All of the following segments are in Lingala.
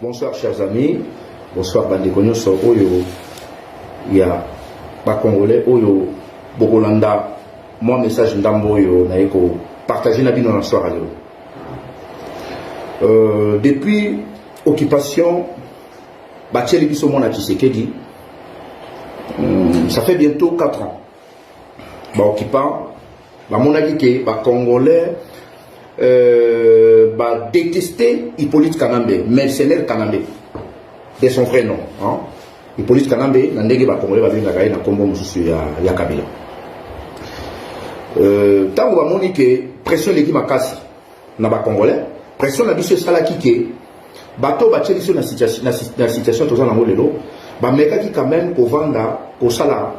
Bonsoir chers amis, bonsoir bandeko nyonso oyo ya ba congolais oyo bokolanda mwa message ndambo oyo naye ko partager na bino na soir lelo. Depuis occupation batieli biso mwana Tshisekedi, ça fait bientôt 4 ans. Ba occupants bamonaki ke ba congolais ba détester Hippolyte Kanambe, mercenaire Kanambe, de son vrai nom, hein? Hippolyte Kanambe, na ndenge ba congolais babengaka ye na kombo mosusu ya Kabila. Ntango bamoni ke pression eleki makasi na ba congolais, pression na biso esalaki ke bato batie biso na situation toza nango lelo, bamekaki quand même kovanda kosala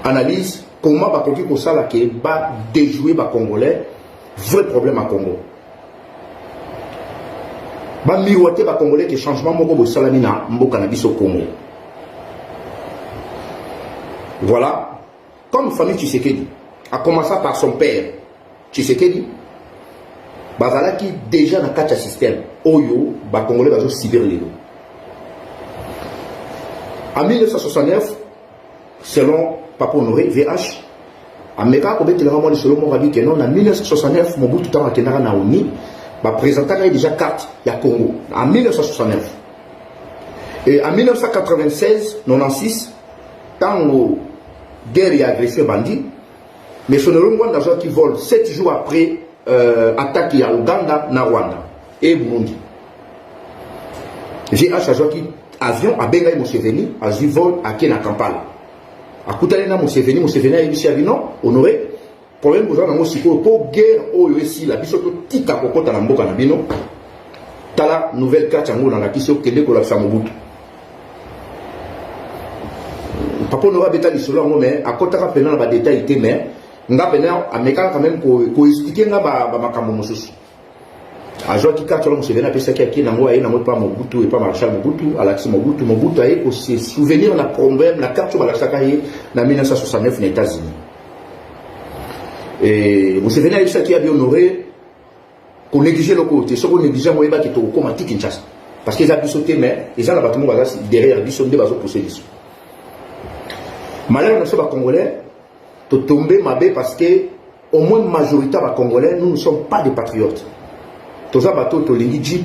analyse comment bakoki kosala ke ba déjouer ba congolais vrai problème à Congo, bamiroite ba congolais ke changement moko bosalami na mboka na biso Congo. Voilà, comme famille Tshisekedi, a commencé par son père Tshisekedi, bazalaki déjà na kati ya système oyo bacongolais bazosubir lelo. En 1969, selon Papa Honoré VH, amekaka kobetelaka mwa lisolo moko, abi ke non, na 1969 Mobutu, ntango akendaka na ONU, baprésentaka ye déjà carte ya Congo en 1969. Et en 1996 96, ntango guerre ya agression ebandi, mais Honoré Ngbanda azwaki vol 7 jours après attaque ya Uganda na Rwanda et Burundi. VH azwaki avion, abengai Museveni, azwi vol, ake na Kampala, akutani na Museveni. Museveni ayebisi abi: "Non, Honoré, problème boza nango sikoyo, mpo guerre oyo esila, biso totika kokɔta na mboka na bino. Tala nouvelle carte yango nalakisi, okende kolakisa Mobutu." Papa Honoré abeta lisolo yango, mais akɔtaka mpena na badétail te, mais nga mpena amekaka quand même koexpliquer nga bamakambo mosusu. Azwaki carte wana Museveni apesaki, ake nango, aye nango epa Mobutu, epa maréchal Mobutu, alakisi Mobutu. Mobutu aye kose souvenir na problème na carte oyo balakisaka ye na 1969 na États-Unis. E Museveni ayebisaki abi: "Honoré, konéglige eloko oyo te. Soki onéglige yango, oyebaki tokokóma ti Kinshasa, parce que eza biso te, mais eza na bato moko baza derrière biso nde bazopousse biso." Malheur na biso bacongolais, totombe mabe, parce que au moins majorité ya bacongolais, nous ne sommes pas des patriotes. Toza bato tolingi jeep,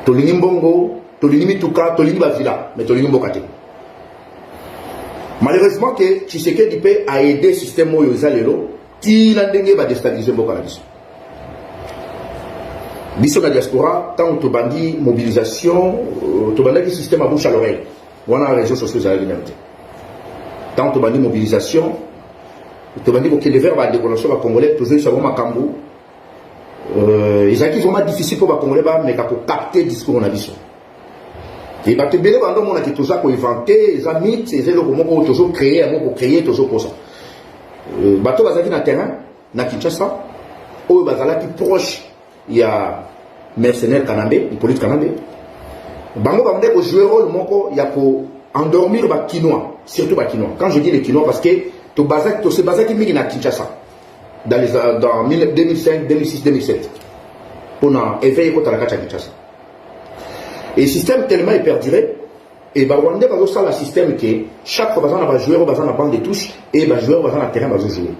tolingi mbongo, tolingi mituka, tolingi bavilla, mais tolingi mboka te. Malheureusement ke Tshisekedi mpe aide système oyo eza lelo, ntina ndenge badéstabiliser mboka na biso. Biso na diaspora, ntango tobandi mobilisation, tobandaki système à bouche à l'oreille wana, réseaux sociaux ezalaki nano te. Ntango tobandi mobilisation, tobandi kokende vers bandeko na biso bacongolais, tozoyisa bango makambo, ezalaki vraiment difficile mpo bacongolais bameka kocapter discours na biso. E bato ebele bando omonaki toza koinventer, eza mythe, eza eloko moko oyo tozocréer yango, kocréer, tozokosa. Bato bazalaki na terrain na Kinshasa, oyo bazalaki proche ya mercenaire Kanambe, Hippolyte Kanambe, bango bamande kojouer rôle moko ya koendormir bakinois, surtout bakinois. Quand je dis les Kinois, parce que tose bazaki mingi na Kinshasa dans 2005, 2006, 2007, mpona éveil ekotala kati ya Kinshasa. Et système tellement eperduré et barwandais bazosala système ke chaque fois baza na bajoueur oyo baza na bande de touche et bajoueur oyo baza na terrain bazojouer,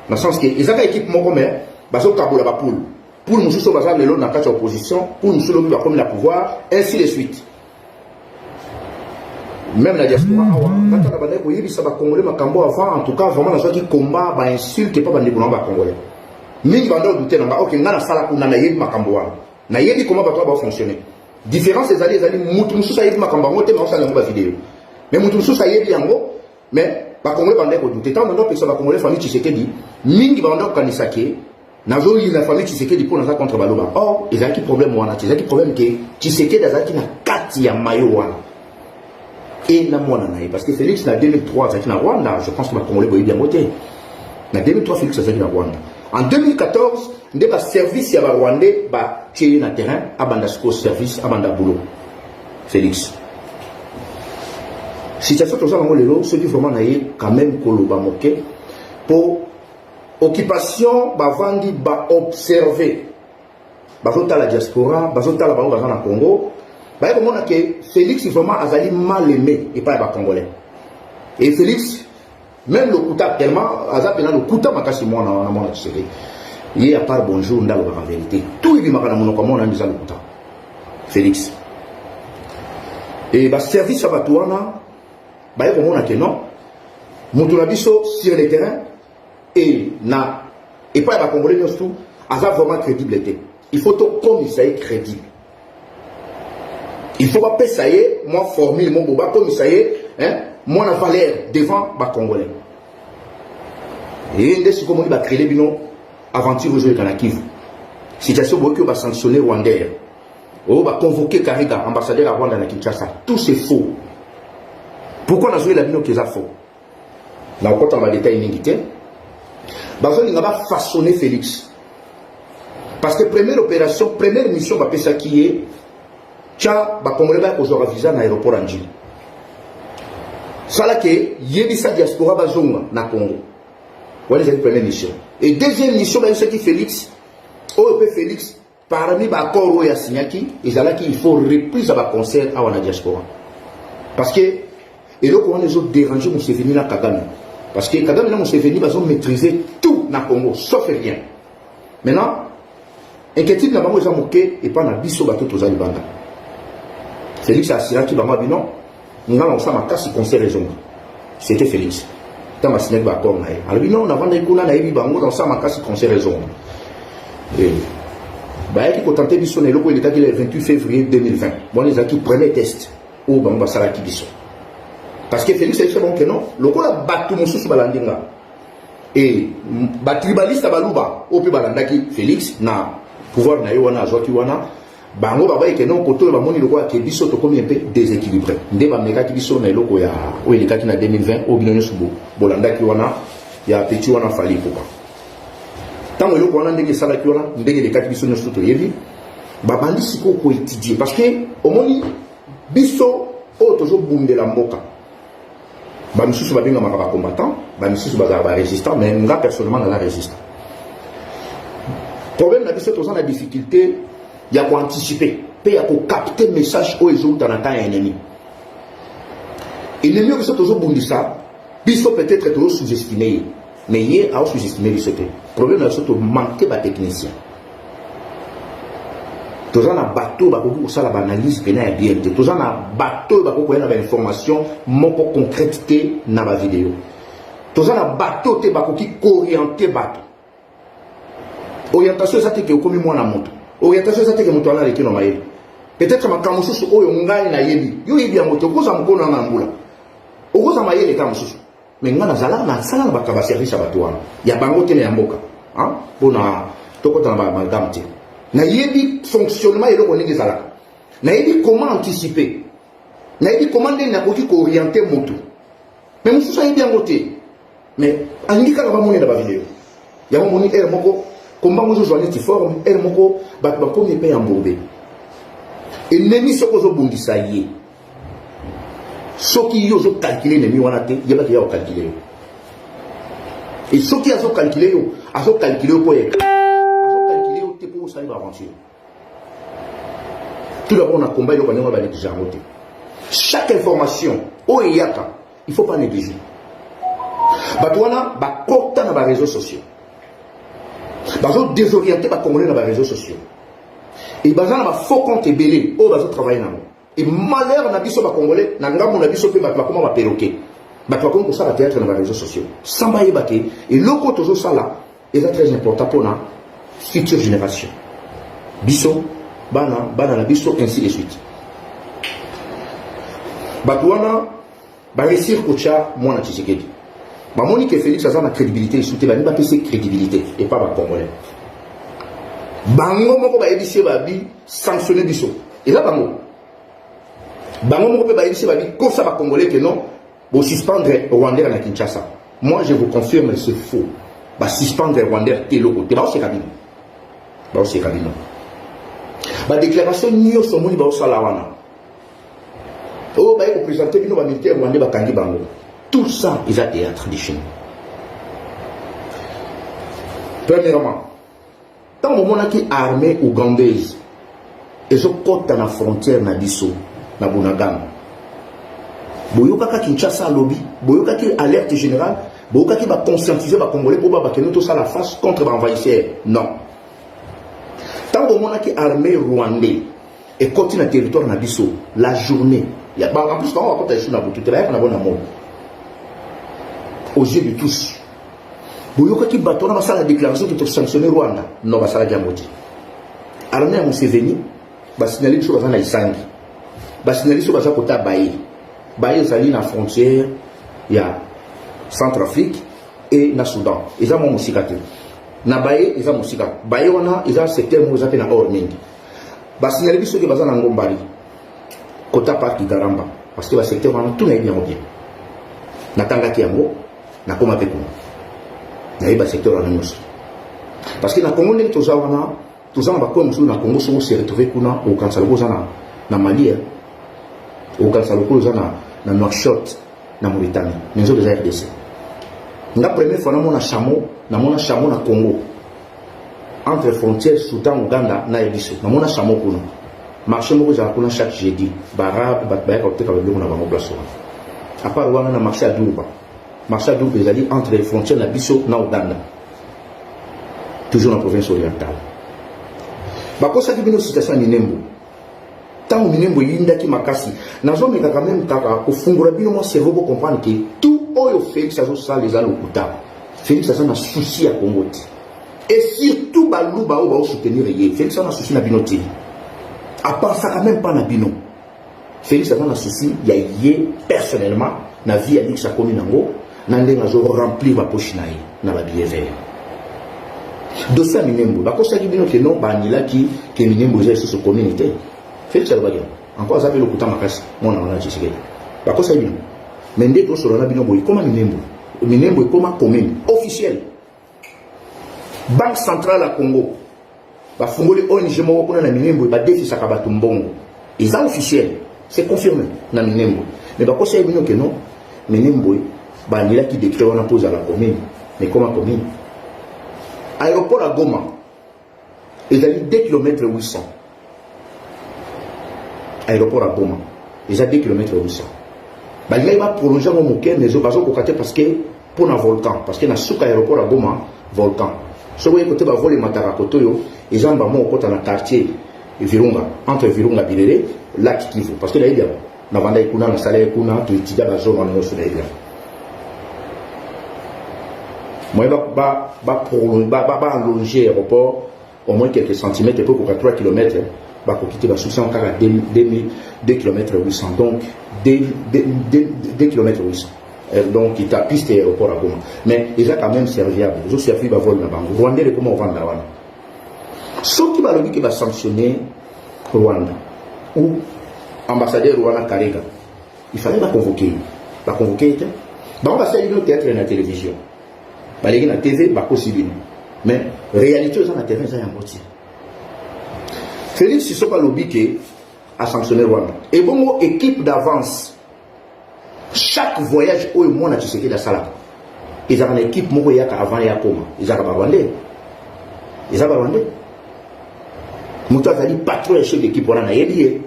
na sens ke ezaka équipe moko, mais bazokabola bapoule. Poule mosusu oyo baza lelo na kati ya opposition, poule mosusu lobi bakomi na pouvoir, ainsi de suite. Même na diaspora awa, ngata na bandaki koyebisa bacongolais makambo avant. En tout cas, vraiment nazwaki combat, bainsulte mpa bandeko na bacongolais mingi, banda odute na nga. Ok, nga nasala kuna, nayebi makambo wana, nayebi comment bato wana bafonctionne. Différence ezali mutu mosusu ayebi makambo yango te, mais osala yango bavideo, mais mutu mosusu ayebi yango. Mais bacongolais bandaki kodouter. Ntango banda opekisa bacongolais famille Tshisekedi, mingi banda kokanisa ke nazoyina famille Tshisekedi mpo naza contre baloba. Or ezalaki problème wana te, ezalaki problème ke Tshisekedi azalaki na kati ya mayo wana e na mwana na ye, parce que Félix na 2003 azalaki na Rwanda. Je pense que bacongolais boyebi yango te. Na 2003, Félix azalaki na Rwanda. En 2014 nde baservice ya barwandais batie ye na terrain, abanda sikoyo service, abanda boulot Félix. Situation toza nango lelo, soki vraiment na ye quand même koloba moke mpo occupation, bavandi baobserve. Bazotala diaspora, bazotala bango baza na Congo, baye komona ke Félix vraiment azali mal aimé epai ya bacongolais. Et Félix même lokuta tellement aza mpena lokuta makasi, mwana wana, mwana Tshisekedi, ye à part bonjour nde alobaka vérité. Tout ebimaka na monoko ya mwana wana eza lokuta, Félix. E baservice ya bato wana baye komona ke non, moto na biso sur le terrain e na epai ya bacongolais nyonso tu aza vraiment crédible te. Il faut tokomisa ye crédible, il faut bapesa ye mwa formule moko, bakomisa ye, hein, mwana valeur devant bacongolais. Ye nde sikoyo omoni bacréer bino aventure ozoyeka na Kivu, situation boyoki oyo basanctionne Rwandair, oyo baconvoqué Kariga, ambassadeur ya Rwanda na Kinshasa. Tout c'est faux. Pourquoi nazoyela bino ke eza faux? Na kokɔta na badétail mingi te. Bazolinga bafaçonner Félix parce que première opération, première mission bapesaki ye, tya bacongolais baya kozwaka visa na aéroport ya Njili, sala ke yebisa diaspora bazonga na Congo. Wana ezali première mission. Et deuxième mission bayebisaki Félix, oyo mpe Félix parmi baaccord oyo asignaki ezalaki il faut reprise ya baconcert awa na diaspora, parce que eloko wana ezodérange Museveni na Kagame, parce que Kagame na Museveni bazomaîtriser tout na Congo sauf rien. Maintenant, inquiétude na bango eza moke epa na biso bato toza libanda. Félix asiraki bango abino nga na kosala makasi concert ezonga. C'était Félix ntango asignaki baaccord na ye, alobi non, navandaki kuna, nayebi bango, na kosala makasi concert ezonga. Bayaki kotenter biso na eloko elekaki le 28 février 2020. Wana ezalaki premier test oyo bango basalaki biso, parce que Félix ayebisa bango ke non, lokola bato mosusu balandi nga e batribaliste baluba oyo mpe balandaki Félix na pouvoir na ye wana azwaki wana, bango babayi ke non, kote oyo bamoni lokola ke biso tokomi mpe déséquilibré, nde bamekaki biso na eloko ya oyo elekaki na 2020, oyo bino nyonso bolandaki wana ya petit wana Fally Ipupa. Ntango eloko wana ndenge esalaki wana, ndenge elekaki, biso nyonso toyebi. Babandi sikoyo koétudier, parce que omoni biso oyo tozobundela mboka, bamisusu babengamaka bacombattant, bamisusu bazalaka barésistant, mais nga personnellement naza résistant. Problème na biso, toza na difficulté ya koanticiper mpe ya kocapter message oyo ezouta na temps ya ennemi. Ennemi oyo biso tozobundisa, biso peut-être tozosous-estime ye, mais ye aosous-estime biso te. Problème na biso, tomanque batechnicien. Toza na bato oyo bakoki kosala baanalyse mpena ya bien te. Toza na bato oyo bakoki koya na bainformation moko concrète te na bavideo. Toza na bato te bakoki koorienter bato. Orientation eza te ke okomi mwana moto. Orientation eza te ke moto wana aleki na mayele. Peut-être makambo mosusu oyo ngai nayebi, yo oyebi yango te. Okozwa mokolo nanga na mbula, okozwa mayele ka mosusu, mais ngai nazala nasala na bato ya baservice ya bato wana ya bango te na ya mboka, mpona tokɔta na baamalgame te. Nayebi fonctionnement eloko ndenge ezalaka, nayebi comment anticiper, nayebi comment ndenge nakoki koorienter moto, mais mosusu ayebi yango te, mais alingi kaka bamoni na bavideo yango. Moni ere moko kombango ezozwa neti forme, ere moko bato bakomi epai ya mbobe. Ennemi, soki ozobundisa ye, soki yo ozocalculer ennemi wana te, yebaki ya kocalculer yo. E soki azocalculer yo, azocalculer yo mpo yeka, azocalculer yo te mpo osali baaventure. Tout d'abord, na combat, eloko ndenge wana banéglige yango te. Chaque information oyo eyaka, il faut pas négliger. Bato wana bakota na baréseaux sociaux, bazodésorienter bacongolais na baréseaux sociaux e baza na bafaux compte ebele oyo bazotravaille nango. E malheur na biso bacongolais, na ngambo na biso mpe bato bakoma baperroquet, bato bakomi kosala théâtre na baréseaux sociaux sans bayeba ke eloko oyo tozosala eza très important mpona future génération, biso bana, bana na biso, ainsi de suite. Bato wana baréussir kotya mwana Tshisekedi. Bamoni ke Félix aza na crédibilité esu te, balingi bapesa crédibilité epa bacongolais. Bango moko bayebisi ye, babi sanctionne biso. Eza bango, bango moko mpe bayebisi, babi kosa bacongolais ke non, bosuspendre Rwandair na Kinshasa. Moi, je vous confirme, c'est faux. Basuspendre Rwandair te, eloko te. Baoseka bino, baoseka bino. Badéclaration nyonso omoni baosala wana, oyo baye koprésenter bino bamilitaire rwandais bakangi bango, tout ça eza théâtre de chez nous. Premièrement, Ntango bomonaki armée ougandaise ezokɔta na frontière na biso na Bunagana, boyokaka Kinshasa alobi, boyokaki alerte générale, boyokaki baconscientiser Bacongolais mpo babakende tosala face contre baenvahisseur? Non. Ntango bomonaki armée rwandais ekɔti na territoire na biso la journée, en plus bango bakɔta esu na butu te, bayaka na bo na moi, aux yeux de tous, boyokaki bato wana basala déclaration ke tosanctionne Rwanda? Non, basalaki yango te. Armée ya Museveni, basignale biso baza na Isangi, basignale biso baza kota Baye. Baye ezali na frontière ya Centrafrique e na Soudan, eza mwa mosika te na Baye, eza mosika. Baye wana eza secteur moko eza mpe na or mingi. Basignale biso ke baza na Ngombari, kota parc Garamba, parce que basecteur wana tout nayebi yango bien, natangaki yango, nakóma mpe kuna, nayebi basecteur wana nyonso, parce que na Congo ndenge toza wana, toza na bacoin mosusu na Congo, soki ose retrouve kuna, okokanisa lokola oza na Mali, okokanisa lokola oza na Nouakchott, na Mauritanie, mais nzoto eza RDC. Nga première fois namona chameau, namona chameau na Congo, entre frontière Soudan, Uganda na ye biso. Namona chameau kuna, marché moko ezala kuna chaque jeudi, baarabe, bato bayaka koteka babiloko na bango place wana. À part wana, na marché ya Durba. Marché ya Durba ezali entre frontière na biso na Uganda, toujours na province Orientale. Bakosaki bino situation ya Minembwe. Ntango Minembwe eyindaki makasi, nazomekaka même kaka kofungola bino mwa cerveau, bocomprendre ke tout oyo Félix azosala eza lokuta. Félix aza na souci ya Congo te, et surtout Baluba oyo baosoutenir ye. Félix aza na souci na bino te, apensaka même pas na bino. Félix aza na souci ya ye personnellement, na vie ya luxe akomi nango, na ndenge azoremplir bapoche na ye na babillet vert. Dossier ya Minembwe, bakosaki bino ke non, baanilaki ke Minembwe eza lisusu commune te. Félix alobaki yango encore, aza mpe lokuta makasi, mwana wana Tshisekedi. Bakosaki bino, mais nde tosolola na bino boye, ekoma Minembwe, Minembwe ekoma commune officielle. Banque centrale ya Congo bafungoli ONG moko kuna na Minembwe, badefisaka bato mbongo, eza officiel, c'est confirmé na Minembwe. Mais bakosaki bino ke non, Minembwe baanilaki décret wana mpo ezala commune, mais ekoma commune. Aéroport ya Goma ezali 2 km 800. Aéroport ya Goma eza 2 km 800. Balingaki baprolonge yango moke, mais bazokoka te, parce que mpo na volcan, parce que na suka aéroport ya Goma, volcan. Soki oye kote bavol emataka, kote oyo eza mbamo okota na quartier Virunga, entre Virunga, Birere, lac Kivu, parce que nayebi yango, navandaki kuna, nasalaki kuna, toétudia bazone wana nyonso, nayebi yango. Moyen baallonger aéroport au moins quelques centimètres po koka 3 km, bakoki te. Basuki yango kaka 2 km 800, donc 2 km 800, donc ita piste aéroport ya Goma, mais eza quand même serviable, ezoservir bavol na bango. Rwandais ekoma ovanda wana. Soki balobi ke basanctionne Rwanda ou ambassadeur wana Karega, il fallait baconvoke ye. Baconvoke ye te. Bango basali bino théâtre na télévision, baleki na TV, bakosi bino, mais réalité eza na terrain eza yango ti. Félix soki alobi ke asanctionne Rwanda, ebongo équipe d'avance, chaque voyage oyo mwana Tshisekedi asalaka, ezalaka na équipe moko eyaka avant ya koma, ezalaka Barwandais, eza Barwandais. Moto azali patron ya chef d'équipe wana, nayebi ye,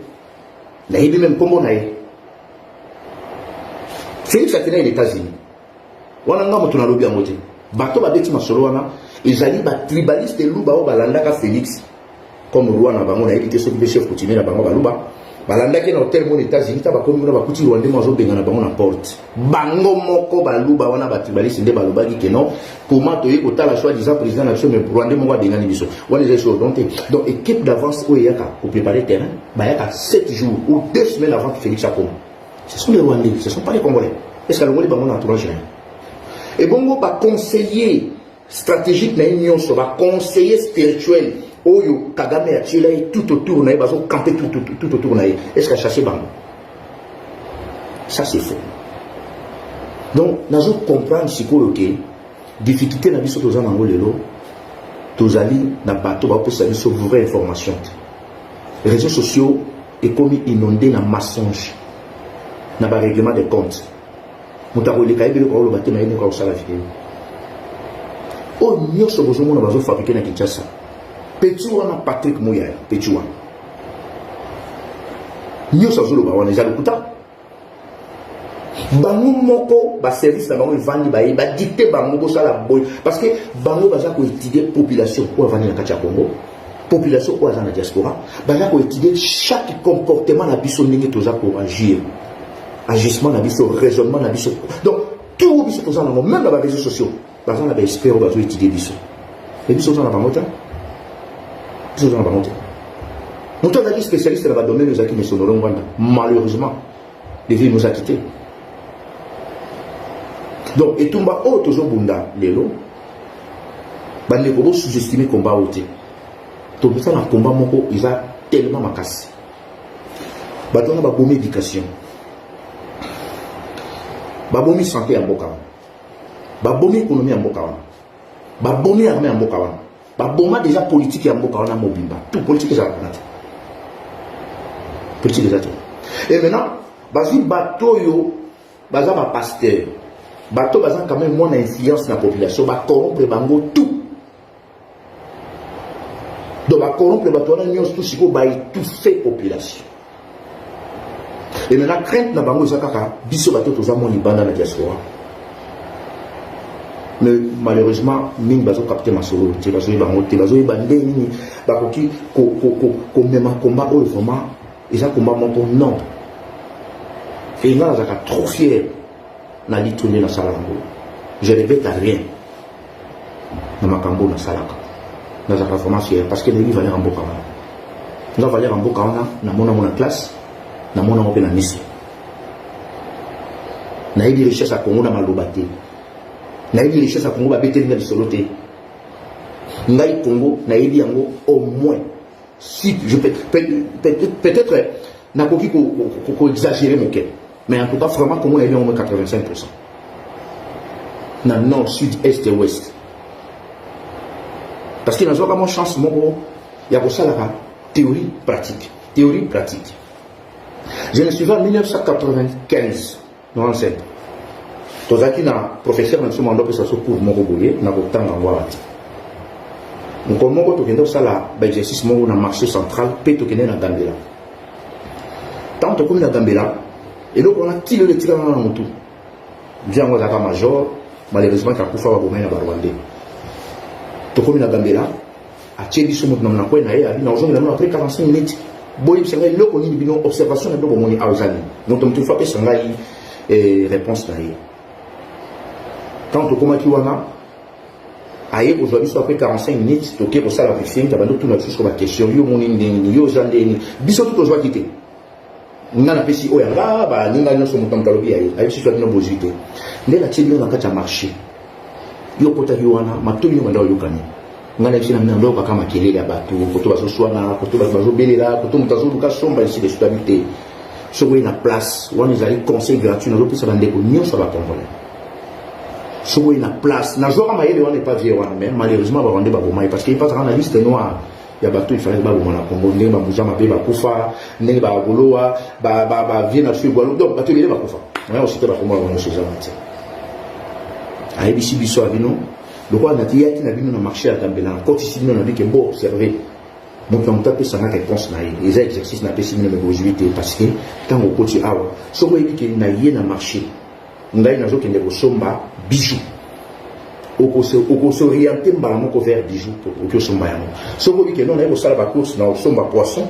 nayebi même nkombo na ye. Félix akendaki na États-Unis wana, nga moto nalobi yango te. Bato babeti masolo wana ezali batribaliste luba oyo balandaka Félix comme roi na bango. Nayebi te soki mpe chef coutumier na bango. Baluba balandaki na hotel mona États-Unis, ta bakomi kuna, bakuti Rwandais mo azobenga na bango na porte. Bango moko Baluba wana, batribaliste nde balobaki ke non, comment toye kotala soi disant président na biso, mais Rwandais moko abengani biso wana? Eza sur don te. Donc équipe d'avance oyo eyaka kopréparer terrain, bayaka 7 jours ou 2 semaines avant que Félix akoma, ce sont les Rwandais, ce sont pas les Congolais. Est ce que alongoli bango na entourage na ye? Ebongo baconseiller stratégique na ye nyonso, baconseiller spirituel oyo Kagame atiela ye tout autour na ye, bazocamper tout, tout, tout autour na ye, est ce que achasse bango? Ça, c'est faux. Donc nazo comprendre sikoyo ke difficulté na biso toza nango lelo, tozali na bato baopesa biso vraie information te. Réseaux sociaux ekomi inondé na mensonge, na barèglement de compte. Moto akoleka, yebi eloko akoloba te, na ye ndeko akosala video oyo nyonso bozomona bazofabriquer na Kinshasa. Petit wana Patrick Muyaya, petit wana nyonso azoloba wana eza lokuta. Bango moko baservice na bango evandi, baye badicte bango bosala boye, parce que bango baza koétudier population oyo avandi na kati ya Congo, population oyo aza na diaspora. Baza koétudier chaque comportement na biso, ndenge toza koagir, agissement na biso, raisonnement na biso. Donc tout biso toza nango, même na baréseaux sociaux, baza na baexpert oyo bazoétudier biso. E biso oza na bango te, biso oza na bango te. Moto azalaki spécialiste na badomaine ezalaki Mesonoro Ngwanda. Malheureusement, le vieux nous a quitté. Donc etumba oyo tozobunda lelo, bandeko, bosous-estime combat oyo te. Toza na combat moko eza tellement makasi. Bato wana babomi éducation, babomi santé ya mboka wana, babomi économie ya mboka wana, babomi armée ya mboka wana, baboma déjà politique ya mboka wana mobimba. Tout politique ezala kuna te, politique eza te. Et maintenant bazwi bato oyo baza bapasteur, bato baza quand même mwana influence na population, bacorrompre bango tout. Donc bacorrompre bato wana nyonso tout, sikoyo baétouffe population. Et maintenant crainte na bango eza kaka biso bato toza mwa libanda na diaspora. Mais malheureusement mingi bazocapter masolo te, bazoyeba yango te, bazoyeba ndenge nini bakoki komema combat oyo. Vraiment eza combat moko non. E nga nazalaka trop fier na litre nde nasala yango. Je regrette rien na makambo oyo nasalaka. Nazalaka vraiment fier parce que nayebi valeur ya mboka wana. Nga valeur ya mboka wana namonango na classe, namonango mpe na miso. Nayebi richesse ya Congo na maloba te, nayebi richesse ya Congo babeteli nga lisolo te. Ngai Congo nayebi yango au moins, si je peux peut-être nakoki koexagérer moke, mais en tout cas vraiment Congo nayebi yango moins 85 na nord, sud, est et ouest, parce que nazwaka mwa chance moko ya kosalaka théorie pratique, théorie pratique. Je me souviens, en 1995 97, tozalaki na professeur na biso mando apesa so cours moko boye na kotanga yango awa te. Mokolo moko tokende kosala baexercice moko na marché central, mpe tokende na Gambela. Ntango tokomi na Gambela, eloko wana ti lelo etikala na motu. Vieux yango azalaka major, malheureusement kakufa, babomai na Barwandais. Tokomi na Gambela, atie biso moto na monakwe na ye, abi na ozongela bino après 45 minutes, boyebisa ngai eloko nini bino observation na bino bomoni awa eza nini. Donc moto fo apesa ngai réponse na ye. Ntango tokomaki wana, aye kozwa biso après 45 minutes, toke kosala briefing. Tabandi otuna biso soko baquestion: yo omoni ndenge, yo oza ndeni? Biso tu tozwaki te. Nga napesi oyo yanga, baninga nyonso, moto na moto alobi ya ye. Ayebisi so bino bozwi te. Nde natie bino na kati ya marché, yo okotaki wana, matoi yo banda oyokani. Ngai nayebisi na bino, ndokaka makelele ya bato, koto bazoswana, koto bato bazobelela, koto moto azoluka somba, ainsi de suite. Abi te, soki oye na place wana, ezali conseil gratuit nazopesa bandeko nyonso ya bacongolais. Soki oye na place, nazwaka mayele wana epa vieux wana, mais malheureusement Barwandais baboma ye, parce que epasaka na liste noire ya bato il fallait baboma na Congo, ndenge bamuza mabe bakufa, ndenge bagolowa bavieux na biso egwalo. Donc bato ebele bakufa oya osite bakombo na bango nyonso eza te. Ayebisi biso ya bino lokola natiyaki na bino na marché ya Gambela, nakotisi bino na bike, bo observe, moto na moto apesanga réponse na ye. Eza exercice napesi bino, me bozwi te, parce que ntango okoti awa, soki oyebi ke na ye na marché, ngai nazokende kosomba bijou, okosorienter mbala moko vers bijou, okoki osomba yango. Soki oyebi ke non, naye kosala bacourse na osomba poisson,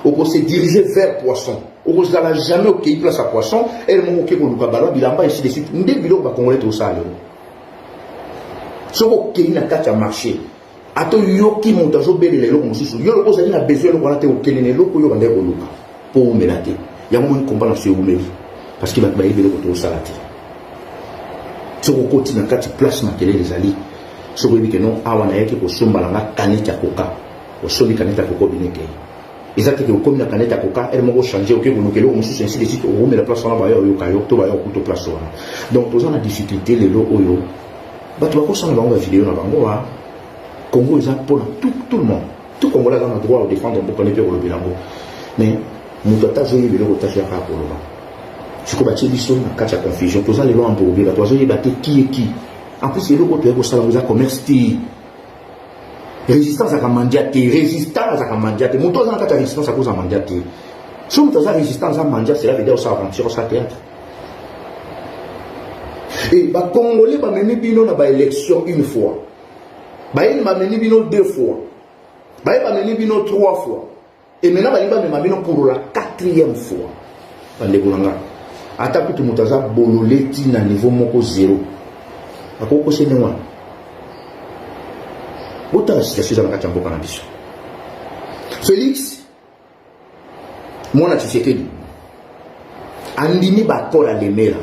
okose diriger vers poisson, okozala jamais okei place ya poisson ele moko oke koluka balwa bilamba, ainsi de suite. Nde biloko bacongolais tosala lelo. Soki okei na kati ya marché, ata oyoki moto azobelela eloko mosusu, yo loko ozali na besoin eloko wana te, okende na eloko oyo bandaki koluka mpo oumela te. Yango moni komba na biso eumeli, parce que bato bayebi eloko tozosala te. Soki okoti na kati place makelele ezali, soki oyebi ke non, awa nayaki kosomba nanga canette ya Coca, osombi canette ya Coca, obini, ekei. Eza teke okomi na canette ya Coca ele moko, ochange, oke koluka eloko mosusu, ainsi de suite. Okomela place wana, baya oyoka yo to baya okuta place wana. Donc toza na difficulté lelo oyo. Bato bakosala bango bavideo na bango wa Congo eza mpona tout, tout le monde, tout Congolais aza na droit kodéfendre mboka ne mpe kolobela yango. Mais moto ata azoyeba eloko tasi yaka koloba. Sikoyo batie biso na kati ya confusion, toza lelo embrouillé, bato bazoyeba te qui est qui. En plus eloko toyei kosala yango eza commerce te. Résistant azalaka mandia te, résistant azalaka mandia te. Moto aza na kati ya résistance akozala mandia te. Soki moto aza résistant aza mandia, cela veut dire osala aventure, osala théâtre. E bacongolais bamemi bino na baélection une fois, bayeni bamemi bino deux fois, baye bamemi bino trois fois, et maintenant balingi bamema bino pour la quatrième fois. Bandeko na nga, ata kutu moto aza bolole ti na niveau moko zéro, akokosa ndenge wana. Botala situation eza na kati ya mboka na biso. Félix mwana Tshisekedi andimi baaccord ya Lemera,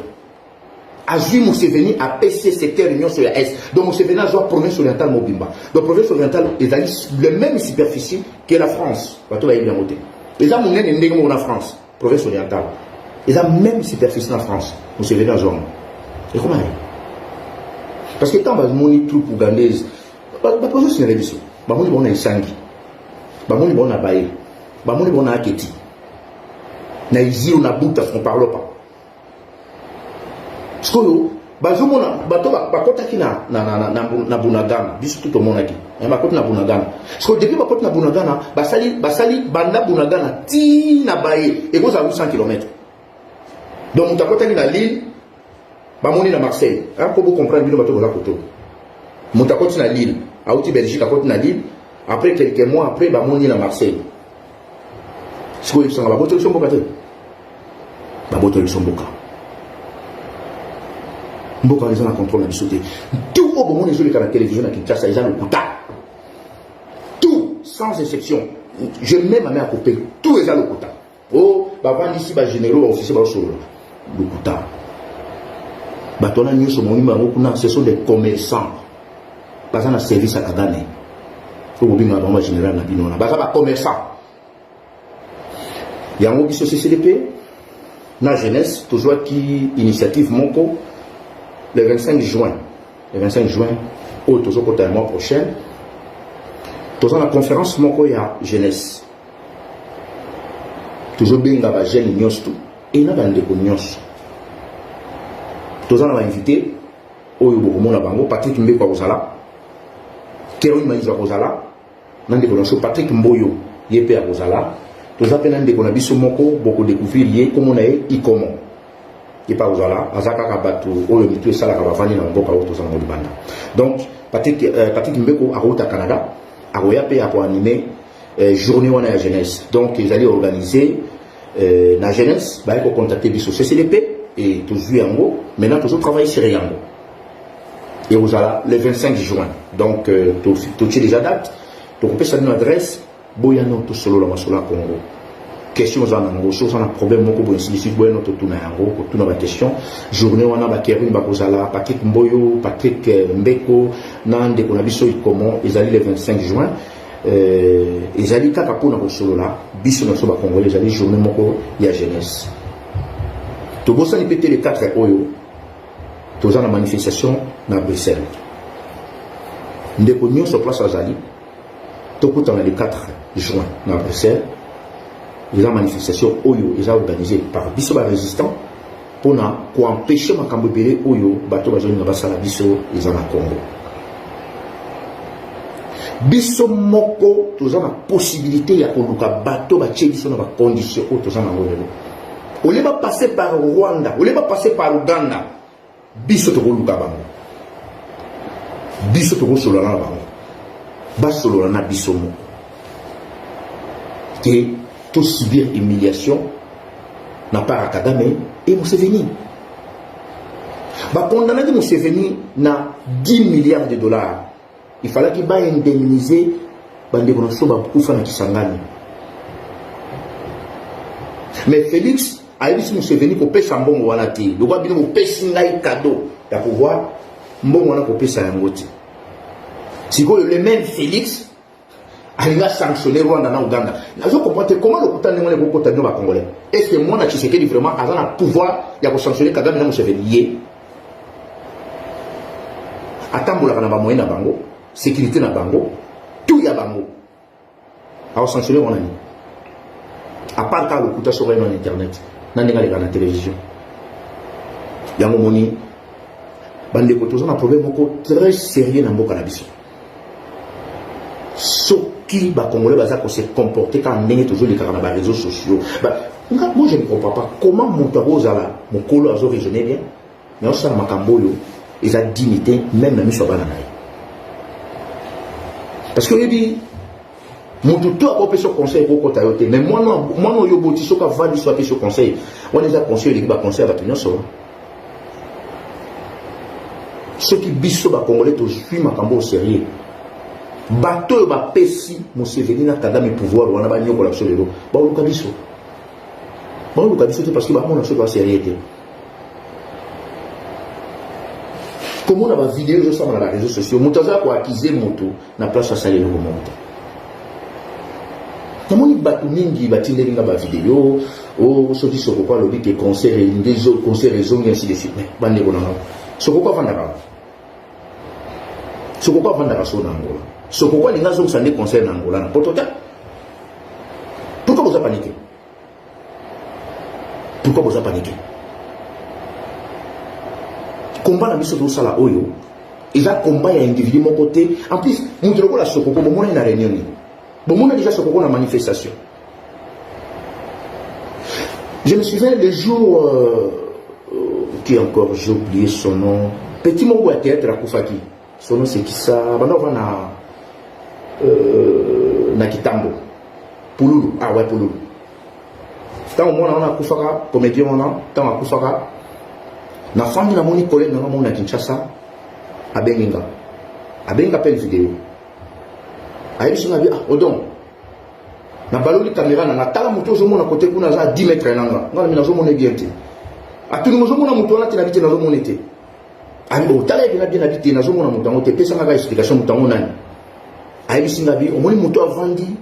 azwi Museveni, apesi secteur nyonso ya Est. Donc Museveni azwa province orientale mobimba. Donc province orientale ezali le même superficie que la France. Bato bayebi yango te, eza monene ndenge moko na France. Province orientale eza même superficie na France. Museveni azwa yango, ekoma ye, parce que ntango bamoni troupe ougandaise, baprovince na biso, bamoni bango na Isangi, bamoni bango na Baye, bamoni bango na Aketi, na Isiro, na Buta, on parle pas. Sikoyo bazomona bato bakɔtaki na Bunagana. Biso tu tomonaki bakɔti na Bunagana. Sikoyo depuis bakɔti na Bunagana, basali banda Bunagana ti na Baye, ekozala 800 km. Donc moto akɔtaki na Lille, bamoni na Marseille. Mpo bocomprendre, bino bato boza koto, moto akɔti na Lille, auti Belgique, akɔti na Lille, après quelques mois après bamoni na Marseille. Sikoyo yebisanga, babotoli biso mboka te? Babotoli biso mboka. Mboka wana eza na contrôle na biso te. Tout oyo bomoni ezoleka na télévision na Kinshasa eza lokuta, tout sans exception. Je mets ma main à couper, tout eza lokuta. O bavandisi bagénéraux, baofficier, baosolola, lokuta. Bato wana nyonso bomoni bango kuna, ce sont des commerçants, baza na service ya Kagame. Oyo bobengaka bango bagénéral na bino wana, baza bacommerçant. Yango biso CCDP na jeunesse tozwaki initiative moko le 25 juin. Le 25 juin oyo tozokota ya mois prochain, toza na conférence moko ya jeunesse. Tozobenga bajeune nyonso tu e na bandeko nyonso. Toza na bainvité oyo bokomona bango: Patrick Mbeko akozala, Kerwin Mayizo akozala, na ndeko na biso Patrick Mboyo, ye mpe akozala. Toza mpe na ndeko na biso moko, bokodécouvrir ye, kombo na ye Ikomo, ye mpe akozala. Aza kaka bato oyo mitu esalaka, bavandi na mboka oyo toza nango libanda. Donc Patrick Mbeko akouta Canada, akoya mpe akoanime journée wana ya jeunesse. Donc ezali organisé na jeunesse. Baye kocontacte biso CCDP et tozwi yango. Maintenant tozotravaille sur yango. Ekozala le 25 juin. Donc totie déjà date, tokopesa bino adresse. Boyano tosolola masolo ya Congo. Question oza nango, soki oza na problème moko boye, ainsi de suite, boyano totuna yango, kotuna baquestion. Journée wana, bakerwin bakozala, Patrick Mboyo, Patrick Mbeko na ndeko na biso Ikomo. Ezali le 25 juin. Ezali kaka mpona kosolola biso na biso bacongolais. Ezali journée moko ya jeunesse. Tobosani mpe te, le 4 oyo toza na manifestation na Bruxelles. Ndeko nyonso place azali, tokutana le 4 juin na Bruxelles. Eza manifestation oyo eza organisé par biso barésistant mpona koempêche makambo ebele oyo bato bazolinga basala biso eza na Congo. Biso moko toza na possibilité ya koluka bato batie biso na bacondition oyo toza nango lelo. Au lieu bapasse par Rwanda, au lieu bapasse par Uganda, biso tokoluka bango, biso tokosolola na bango, basolola na biso moko ke tosubir humiliation na part ya Kagame et Museveni. Bakondanaki Museveni na 10 milliards de dollars. Il fallaki baindemniser bandeko na biso bakufa na Kisangani. Mais Félix ayebisi Museveni kopesa mbongo wana te. Lokwa bino bopesi ngai cadeau ya pouvoir, mbongo wana kopesa yango te. Sikoyo le même Félix alingi asanctionne Rwanda na Uganda. Nazo comprendre te comment lokuta ndenge wana ekokota bino bacongolais. Est ce que mwana Tshisekedi vraiment aza na pouvoir ya kosanctionne Kagame na Museveni? Ye atambolaka na bamoyen na bango, sécurité na bango, tout ya bango, akosanctionne wana nini, à part kaka lokuta soko ye na internet na ndenge aleka na télévision? Yango moni, bandeko, toza na problème moko très sérieux na mboka na biso. Soki ba Congolais baza ko se comporter kaka ndenge tozolekaka na ba réseaux sociaux. Ba, nga, moi je ne comprends pas comment moto akozala mokolo azo raisonner bien mais osala makambo oyo eza digne te même na miso ya bana na ye. Parce que oyebi moto to akopesa conseil ekokota yo te, mais mwana mwana oyo oboti soki avandi so apesi yo conseil wana, eza conseil eleki baconseil ya bato nyonso. Soki biso bacongolais tozwi makambo au sérieux, bato oyo bapesi Museveni na Kagame pouvoir wana banyokola biso lelo, baoluka biso, baoluka biso te, parce que bamona biso toa sérieux te. Komona bavideo ezosama na baréseaux sociaux, moto aza koaccuser moto na place asali eloko moko te. Namoni bato mingi batindeli nga bavideo o soki Sokoko alobi ke concert nde concert ezongi, ainsi de suite. Mais bandeko na nga, Sokoko avandaka, Sokoko avandaka so na Angola. Sokoko alingi azongisa nde concert na Angola, na poto te. Pourquoi boza paniquer? Pourquoi boza paniquer? Combat na biso tozosala oyo eza combat ya individu moko te. En plus, moto lokola Sokoko, bomonani na réunion nini? Bomona déjà Sokoko na manifestation? Je me souviens le jour qui encore, j'ai oublié son nom, petit moko ya théâtre akufaki, son nom c'est Kisa, banda ova na Kitambo, Pululu. Ah ouais, Pululu. Ntango mwana wana akufaka, comédien wana, ntango akufaka, nafandi, namoni collègue nanga moko na Kinshasa abengi nga, abengi nga appel vidéo, ayebisi nga bi: "Ah Odon, nabaloli caméra na nga, tala moto ozomona kote kuna, aza 10 mètre na nga." Nga nami nazomona bien te. Atuni: "Ozomona moto wana te?" Nabi: "Te, nazomona te." Abi: "Otala ye mpena bien." Nabi: "Te, nazomona moto yango te, pesanga kaka explication, moto yango nani?" Ayebisi nga bi: "Omoni moto avandi,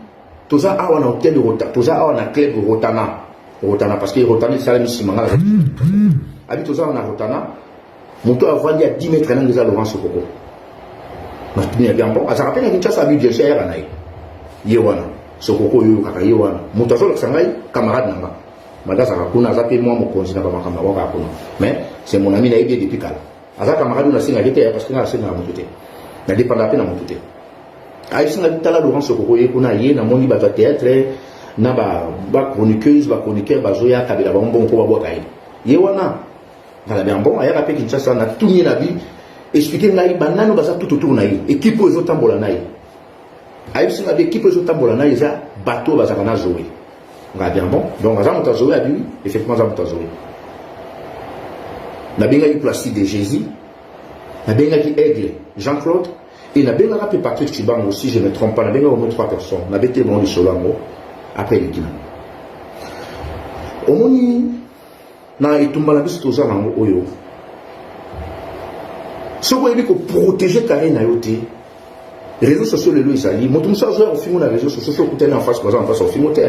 toza awa na hotel Rota, toza awa na club Rotana." Rotana, parce que Rotana esalami nsima. Nga abi: "Toza awa na Rotana, moto avandi ya 10 mètre nanga eza Laurent Sokoko." Natuni abi: "Bon, azalaka mpe na Kinshasa?" Abi: "Bien sûr, ayaka na ye, ye wana Sokoko oyo kaka ye wana." Moto azolakisa ngai, camarade na nga mada, azalaka kuna, aza mpe mwa mokonzi na bamakambo yango kaka kuna, mais c'est mon ami, nayebi ye depuis kala, aza camarade oyo nasengaki te, parce que nga nasengaka motu te, nadépendaka mpe na motu te. Ayebisi ngai: "Tala Laurent Sokoko ye kuna, ye namoni bato ya théâtre na bachroniqueuse, bachroniqueur bazoya kabela bango mbongo mpo babwaka ye, ye wana." Ngalabi: "Bon, ayaka mpe Kinshasa." Natuni ye na bi: "Explique ngai banani baza tout autour na ye, équipe oyo ezotambola na ye." Ayebisi ngai bi équipe oyo ezotambola na ye eza bato oyo bazalaka na Zoe. Ngai bien: "Bon, donc aza moto azoe?" Abi: "Oui, effectivement, aza moto azoe." Nabengaki Placide de Jésus, nabengaki Aigle Jean-Claude et nabengaka mpe Patrick Chibango, si je ne me trompe pas. Nabengaka au moins trois personnes, nabeteli bango lisolo yango. Après eleki nango. Omoni na etumba na biso toza nango oyo, soki oyebi koprotéger carré na yo te, réseaux sociaux lelo ezali, moto mosusu azoya kofingo na réseaux sociaux, soki okutani en face, baza en face, ofingo te.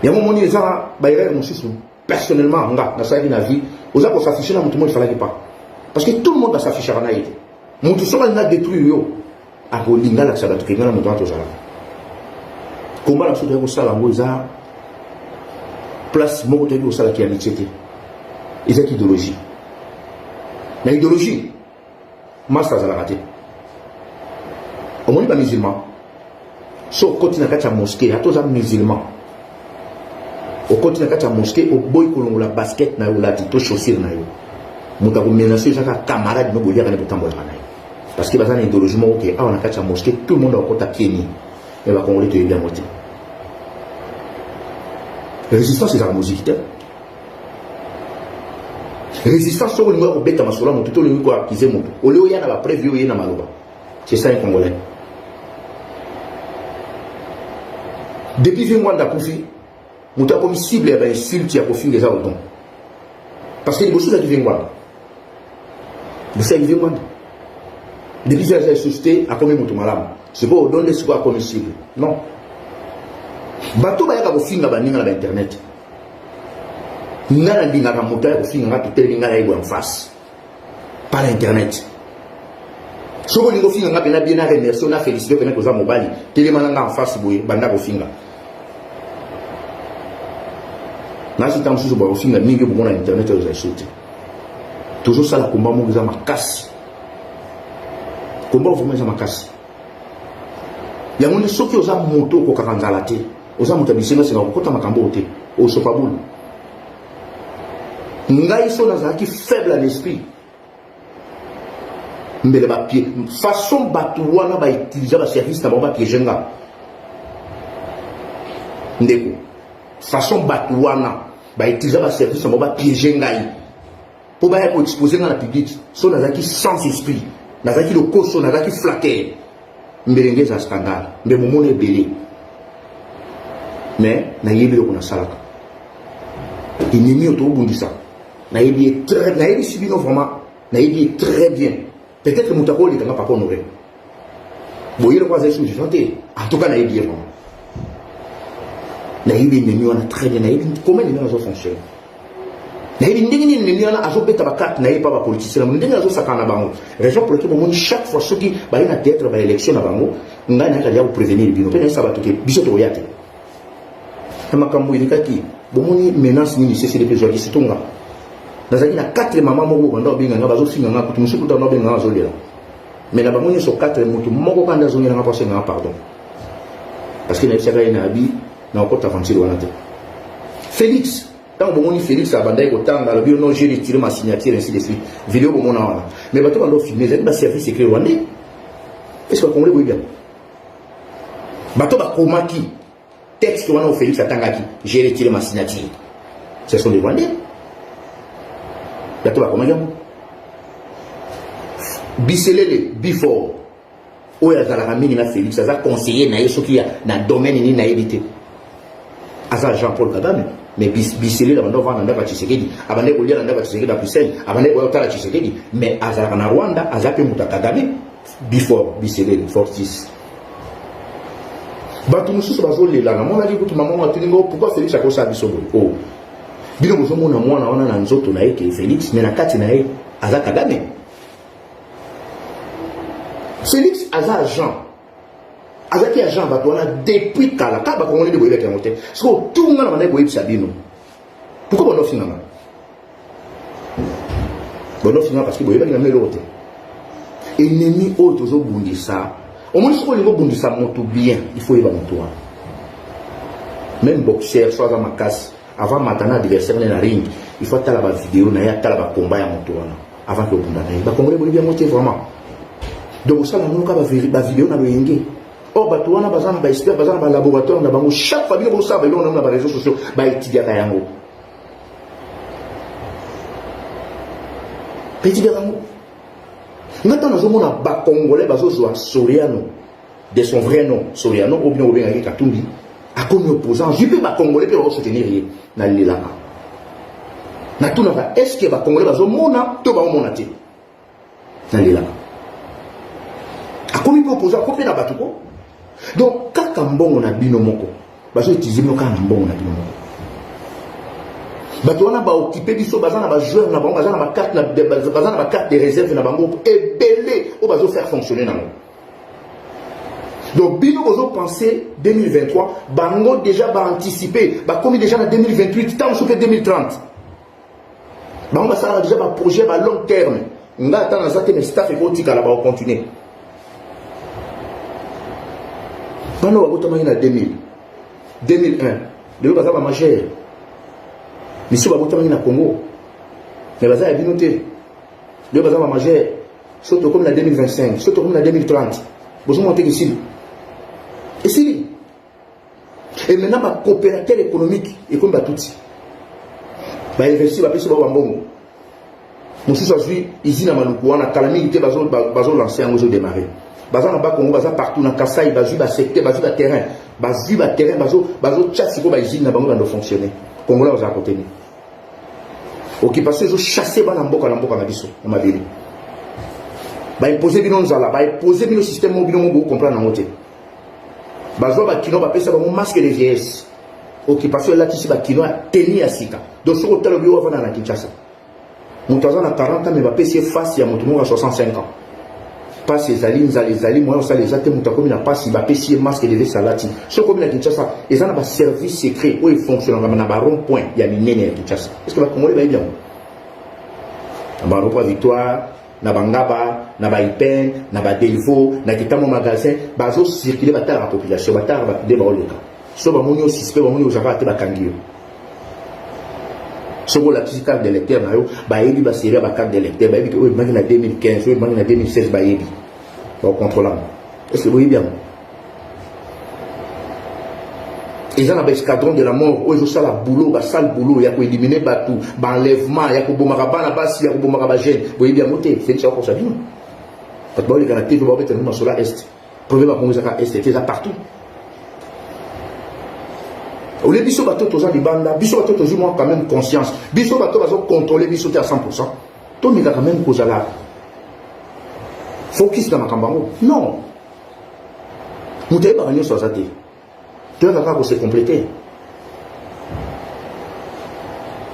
Yango omoni eza baerreur mosusu personnellement nga nasalaki na vie. Oza kos'afficher na moto mo efalaki pas, parce que tout le monde as'affichaka na ye te. Moto soki alinga détruire yo, akolinga alakisa bato kenga na moto wana. Tozalaka komba na biso, toyaki kosala yango, eza place moko toyaki kosalaki amitié te, ezaki idéologie. Na idéologie, master azalaka te. Omoni bamusulman, so okoti na kati ya mosquée, ata oza musulman, okoti na kati ya mosquée, oboyi kolongola basket na yo olati to chaussure na yo, moto akomenacer ezaka camarade no boliaka nde botambolaka na ye, parce que baza na idéologie moko ke awa na kati ya mosquée tout le monde akota pieds nus. Mais bakongoli toyebi yango te. Résistance ezalaka moziki te. Résistance, soki olingi kobeta masolo ya motu to olingi koaccuser motu, olie oya na bapreuve, yo oye na maloba. C'est ça un Congolais. Depuis vieux Ngwanda akufi, moto akomi cible ya bainsulte ya kofinga eza Odon, parce que liboso ezalaki vieux Ngwanda, liboso ezalaki vieux Ngwanda. Depuis vieux aza lisusu te, akomi moto malamu. Sikoyo Odon nde sikoyo akomi cible. Non, bato bayaka kofinga baninga na bainternet, nga nalingaka moto aya kofinga nga, totelemi nga na ye boye en face, par internet. Soki olingi ofinga nga mpena bien, na remercie, na félicité mpena koza mobali, telema na nga en face boye, banda kofinga. Nasi ntango mosusu bakofinga mingi bomona internet oyo ezali so te. Tozosala komba moko eza makasi. Combat vraiment eza makasi. Yango nde soki oza moto okokaka nzala te, oza moto ya bisengasenga kokota makambo oyo te, osopa bulu. Ngai so nazalaki faible en esprit, mbele bapie façon bato wana bautiliza baservice na bango bapiege nga ndeko, façon bato wana bautiliza baservice na bango bapiege ngai mpo baya koexpose nga na public. So nazalaki sans esprit, nazalaki lokoso, nazalaki flatteur, mbele nge eza scandale, mbe momona ebele. Mais nayebi eloko nasalaka. Ennemi oyo tobundisa, nayebi ye très, nayebisi bino vraiment, nayebi ye très bien. Peut-être moto akoleka nga papa Honoré boye loko azali sous vivant te. En tout cas nayebi ye vraiment, nayebi ennemi wana très bien, nayebi comment ennemi wana azofonctionne, nayebi ndenge nini ennemi wana azobeta bacarte na ye mpa bapoliticien na ndenge azosakana na bango. Raison pour laquelle bomoni chaque fois soki baye na théâtre baélection na bango, ngai nayaka deya koprévenir bino mpe nayesa bato ke biso tokoya te na makambo elekaki. Bomoni menace nini CCDP ezwaki, surtout nga nazalaki na 4 mama moko banda obenga nga, bazofinga nga kutu, mosusu kutu banda obenga nga azolela. Mais na bango nyonso 4, motu moko kaka nde azongela nga mpo asenga nga pardon, parce que nayebisaka ye na abi na okota aventure wana te. Félix, ntango bomoni Félix abandaki kotanga, alobi: "Non, j'ai retiré ma signature", ainsi de suite, video bomona wana. Mais bato banda ofilme ezalaki baservice secret rwandais. Est ce que bakongole boyebi yango? Bato bakomaki texte wana oyo Félix atangaki, "J'ai retiré ma signature", ce sont des Rwandais. Bato bakomaki yango, Biselele Before oyo azalaka mingi na Félix, aza conseiller na ye soki na domaine nini nayebi te, aza Jean Paul Kagame. Mais Biselele abanda ovanda na ndako ya Tshisekedi, abandaki kolia na ndako ya Tshisekedi ya Bruxelles, abandaki koya kotala Tshisekedi, mais azalaka na Rwanda, aza mpe moto ya Kagame. Before Biselele Fortis, bato mosusu bazolela. Namonaki kutu mama moko atuni ngo: "Pourquoi Félix akosala biso boye?" O bino bozomona mwana wana na nzoto na ye ke Félix, mais na kati na ye aza Kagame. Félix aza agent, azalaki agent bato wana depuis kala. Kaka bakongoli nde boyebaki yango te. Soki otunga na bandaki koyebisa bino pourquoi bandofinganga, bandofinganga parce que boyebaki na eloko te. Ennemi oyo tozobundisa, omoni, soki olingi obundisa moto bien, il faut oyeba moto wana. Même boxer so aza makasi, avant mata na adversaire ne na ring, il faut atala bavideo na ye, atala bakomba ya moto wana avant ke obunda na ye. Bakongole boyebi yango te vraiment. Donc osala yango kaka bavideo na loyenge. Or bato wana baza na baexpert, baza na balaboratoire na bango. Chaque fois bino bosala babiloko na baréseaux sociaux, baétudiaka yango, baétudiaka yango. Nga ntango nazomona bacongolais bazozwa Soriano, de son vrai nom Soriano oyo bino bobengaki Katumbi, akomi opposant, zwi mpe bacongolais mpe bakosoutenir ye, nalelaka, natunaka: est ce que bacongolais bazomona to baomona te? Nalelaka. Akomi mpe opposant, akomi mpe na bato ko. Donc kaka mbongo na bino moko bazoutilize bino, kaka na mbongo na bino moko. Bato wana baokipe biso, baza na bajoueur na bango, baza na bacarte, baza na bacarte de réserve na bango ebele oyo bazofaire fonctionner nango. Donc bino bozopense 2023, bango déjà baanticipe, bakomi déjà na 2028, ntango mosusu mpe 2030. Bango basalaka déjà baprojet ba long terme. Nga ata naza te, mais staff ekotikala, bakocontinue. Bana babotamaki na 2000, 2001, lelo baza bamajeur. Misusu babotamaki na Congo mais baza ya bino te, lelo baza bamajeur. So tokomi na 2025, so tokomi na 2030, bozomona teke esili, esili. Et maintenant bacoopérateur économique ekomi batuti, bainvestir, bapesi bao bambongo. Mosusu azwi usine ya Maluku wana, kala mingi te bazolance yango, ezodémarre. Baza na Bakongo, baza partout na Kasai, bazwi basecteur, bazwi baterrain, bazwi baterrain, bazotya sikoyo bausine na bango, bando fonctionner. Kongola bazala koteni occupation ezochasse bana mboka na mboka na biso na mabele. Baimpose bino nzala, baimpose bino système moko bino moko bocomprendre yango te. Bazwa bakino, bapesa bango masque de vieillesse. Occupation elatisi bakino ya teni ya sika. Donc soki otala obi oyo avanda na Kinshasa, moto aza na 40 ans, mais bapesi ye face ya moto moko ya 65 ans. Pasi ezali, nzala ezali, moyen osala eza te, moto akomi na pasi, bapesi ye masque de vieillesse alati. Soki okomi na Kinshasa, eza na baservice secret oyo efonctionnaka na barond point ya minene ya Kinshasa. Est ce que bakongole bayebi yango? Na barond point Victoire. na bangaba na baipen na badelvo na kitambo magasin bazocircule batalaka population batalaka bato nde baoleka so bamoni yo suspect bamoni ozalaka te bakangi yo soki olakisi carte d'électeur na yo bayebi baserie ya bacarte d'électeur bayebi ke oyo ebimaki na 2015 oyo ebimaki na 2016 bayebi bakocontrole yango est ce que boyebi yango eza na baescadron de la mort oyo ezosala boulot basale boulot ya koelimine bato baenlèvement ya kobomaka bana basi ya kobomaka bajeune boyebi yango te felix akokosa bino bato baoleka na tv baobetela bino masolo ya est problème ya kongo ezaka est te eza partout olie biso bato toza libanda biso bato tozwi mwa quand même conscience biso bato bazocontrôle biso te à 100 tomeka quand même kozala focus na makambo yango non moto ayebaka nyonso aza te toyaka kaka kose complete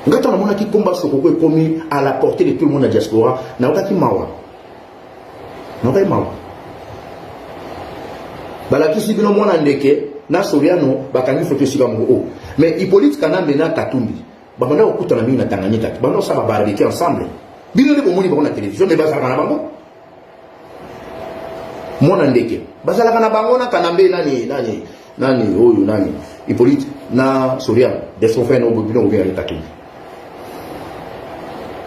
nga ntango namonaki komba sokoko ekomi à la portée de tout le monde na diaspora nayokaki mawa nayokaki mawa balakisi bino mwana ndeke na soriano bakangi foto esika moko o oh. mais hippolyte kanambe na katumbi babanda kokutana mingi na tanganyika te banda kosala babarbecue ensemble bino nde bomoni bango na télévision mais bazalaka na bango mwana ndeke bazalaka na bango na kanambe nani nani nani oyo nani hippolyte na soriano de son frère no bino kobengaki katumbi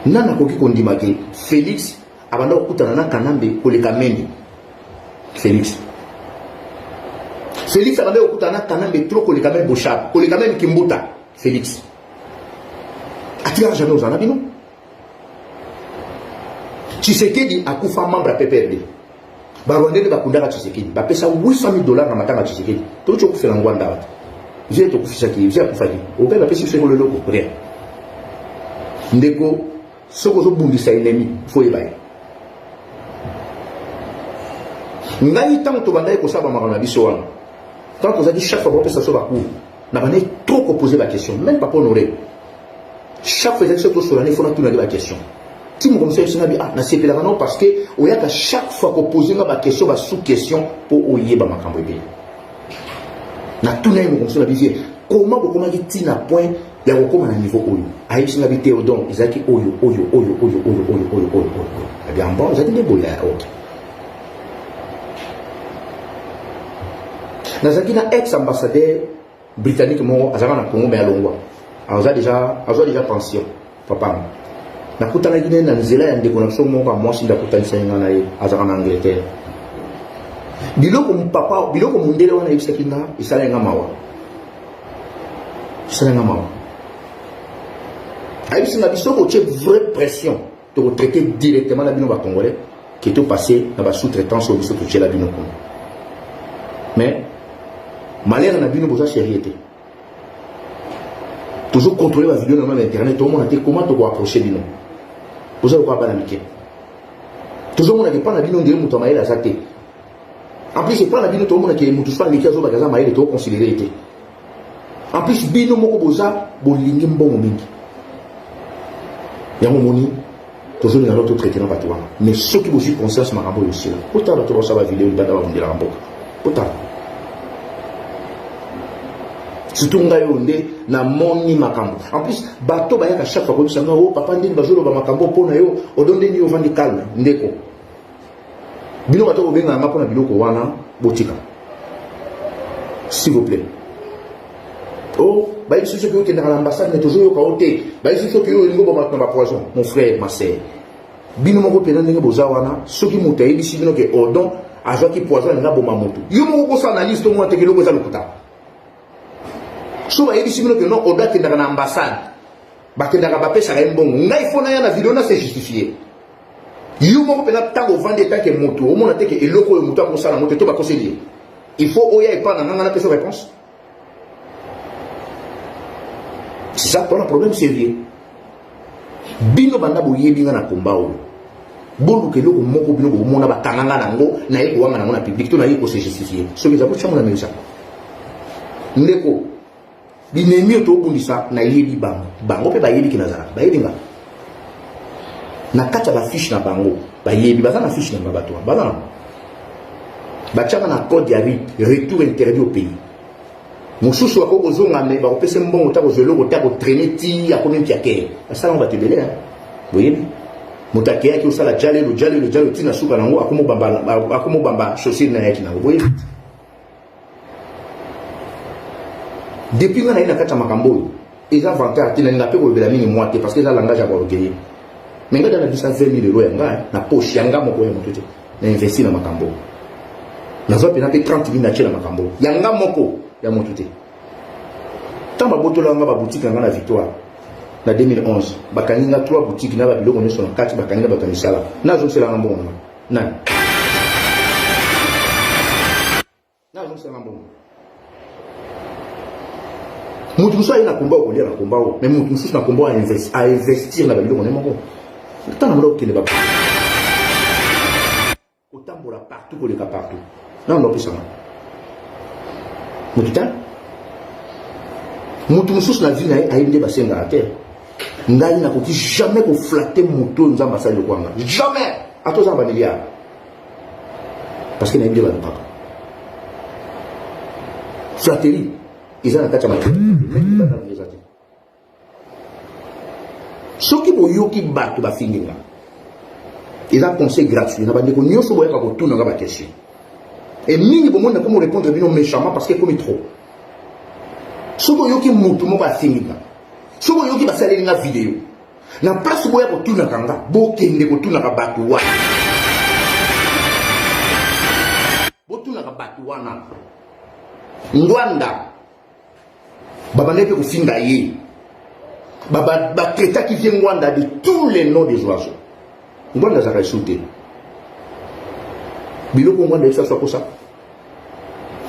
nani akoki kondima ke félix abanda kokutana na kanambe koleka mende félix félix abanda kokutana na kanambe trop koleka meme boshab koleka meme kimbuta félix atikaka jamais ozala na bino Tshisekedi akufa membre ya PPRD. Ba Rwandais nde bakundaka Tshisekedi. Bapesa 800 000 dollars na matanga ya Tshisekedi. Toki okufela Ngwanda wata. Vie tokufisaki, vie akufaki. Okai bapesi biso ekolo eloko, rien. Ndeko, soki ozobundisa ennemi, faut oyeba ye. Ngai ntango tobandaki kosala bamakambo na biso wana, ntango tozalaki chaque fois bapesa biso bacours, nabandaki trop kopose baquestion, même papa Honore. Chaque fois ezalaki soki tosolana il faut natuna nde ba question. Ti moko mosusu ayebisi nga bi ah nasepelaka nao parce que oyaka chaque fois kopose nga ba question ba sous question mpo oyeba makambo ebele. Natuna ye moko mosusu na bizie comment bokomaki ti na point ya kokoma na niveau oyo ayebisi nga bi te odon ezalaki oyo oyo oyo oyo oyo oyo oyo oyo oyo abi ah bon ezalaki nde boye ok nazalaki na ex ambassadeur Britannique moko azalaka na Congo mais alongwa. Aza déjà azwa déjà pension papa. Nakutanaki naye na nzela ya ndeko na biso moko ya mwasi nde akutanisaki nga na ye azalaka na Angleterre. Biloko papa biloko mundele wana ayebisaki nga esalaki nga mawa. Esalaki nga mawa. Ayebisi nga biso kotie vraie pression toko traiter directement na bino ba congolais que to passer na ba sous-traitance oyo biso totiela bino kuna mais malheur na bino boza sérieux te tozo contrôler ba video na na internet tomona te comment toko approcher bino boza lokola bana mike tozomona ke mpa na bino ndenge moto ya mayele aza te en plus epa na bino tomona ke moto so aleki azobaka aza mayele tokoconsidere ye te En plus bino moko boza bolingi mbongo mingi. Yango moni tozolinga no totraite na bato wana mais soki bozwi conscience makambo oyo osila botala bato basala bavideo libanda babundelaka mboka botala surtout ngai oyo nde namoni makambo en plus bato bayaka chaque fois koyebisa ngai o oh, papa ndeni bazoloba makambo mpo na yo odo ndeni yo ovandi calme ndeko bino bato bobengaka nga mpo na biloko wana botika s'il vous plaît o oh, bayebisi soki okendaka na ambassade mais tozoyoka yo te bayebisi soki oyo olingi oboma na bapoison mon frère ma sœur bino moko mpena ndenge boza wana soki moto ayebisi bino ke odon azwaki poison alingi aboma moto yo moko kosala analyse tomona te keloko eza lokuta so bayebisi bino ke non odon akendaka na ambassade bakendaka bapesaka ye mbongo ngai fo naya na video na se justifie yo moko mpenza ntango ovandi etanke moto omona te ke eloko oyo moto akosala yango te to bakoseli ye il faut oya epa na nganga napesa réponse c'est ça tona problème sérieux bino banda boyebi nga na komba oyo boluka eloko moko bino bokomona bakanga nga nango naye kowanga nango na public to naye kose justifie soki eza botyango na mesa ndeko Binemi oyo tobundisa nayebi bango, bango mpe bayebi ke nazalaka, bayebi nga na kati ya bafiche na bango, bayebi baza na fiche na nga, bato wana baza na batiaka na code ya RIP, retour interdit au pays. Mosusu akoki kozonga me bakopesa mbongo ta kozwa eloko te akotraine ti akomi mpiakere. Basala yango bato ebele, boyebi. Moto akeyaki osala jalelo jalelo jalelo ntina suka nango akomobamba chaussure na yaki nango boye. Depuis nga naye na kati ya makambo oyo eza vantard te, nalinga mpe kolobela mingi mwa te parce que eza langage ya baorgueilleux. Mais nga da na bisa 20 000 euros ya nga na poche ya nga moko ya moto te, na investi na makambo nazwa mpena mpe 30 000 natie na makambo ya nga moko ya moto te. Ntango babotola nga baboutique na nga na Victoire na 2011, bakangi nga 3 boutique na babiloko nyonso na kati, bakangi na bato ya misala, nazongisela nga mbongo na nga nani? Nazongisela nga mbongo. Moto mosusu aye na komba okolia na komba oyo, mais moto mosusu na komba ainvestir na babiloko ne moko. Ntango namona kokende ba kotambola partout, koleka partout, nano opesanga moto te. Moto mosusu na vie na ye ayebi nde basengaka te. Ngai nakoki jamais koflatter moto oyo Nzambe asali lokwanga, jamais, ata oza na bamilliard, parce que nayebi nde balukaka. Flatterie eza na kati ya makila eza te. Soki boyoki bato bafingi nga, eza conseil gratuit na bandeko nyonso boyaka kotuna nga baquestion e mingi, bomoni nakomi répondre bino méchamment parce que ekomi trop. Soki oyoki motu moko afingi nga, soki oyoki basaleli nga video, na place boya kotunaka nga, bokende kotunaka bato wana, botunaka bato wana. Ngwanda babandaki mpe kofinga ye, batraitaki vieux Ngwanda de tous les noms des oiseaux. Ngwanda azalaka esu te. Biloko Ngwanda yebisa so akosa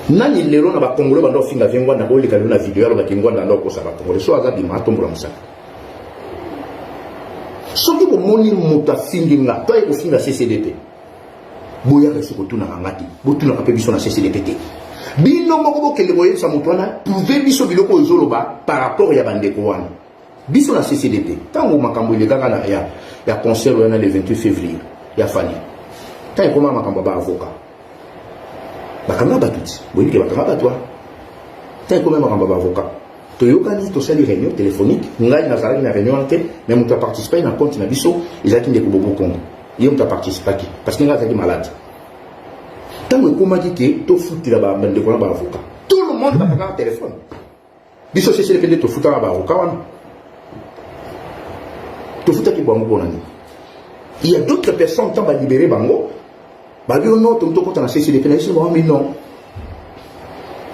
nani lelo na bakongole banda ofinga vieux Ngwanda, koleka lelo na video alobaki Ngwanda anda okosa bakongole. So aza bima atombola mosaka. Soki bomoni moto afingi nga to aye kofinga CCDP, boyaka esi kotunaka nga te, botunaka mpe biso na CCDP te. Bino moko bokende koyebisa moto wana, prouve biso biloko oyo ezoloba par rapport ya bandeko wana. Biso na CCDP, ntango makambo elekaka na ya concert wana le 28 février ya Fally, ntango ekoma makambo ya baavocat, bakanga bato ti boyebi ke bakanga bato wana. Ntango ekoma makambo ya baavocat, toyokani, tosali réunion téléphonique. Ngai nazalaki na réunion wana te, mais moto aparticipaki na compte na biso ezalaki ndeko Bobo Congo. Ye moto aparticipaki parce que ngai azalaki malade. Ntango ekomaki ke tofutela bandeko na baavocat, tout le monde bakangaka téléphone. Biso CCDP nde tofutaka baavocat wana, tofutaki bango mpona nini? Il y a d'autres personnes, ntango balibérer bango, babi no tokota na CCDP na biso. Bango mi non,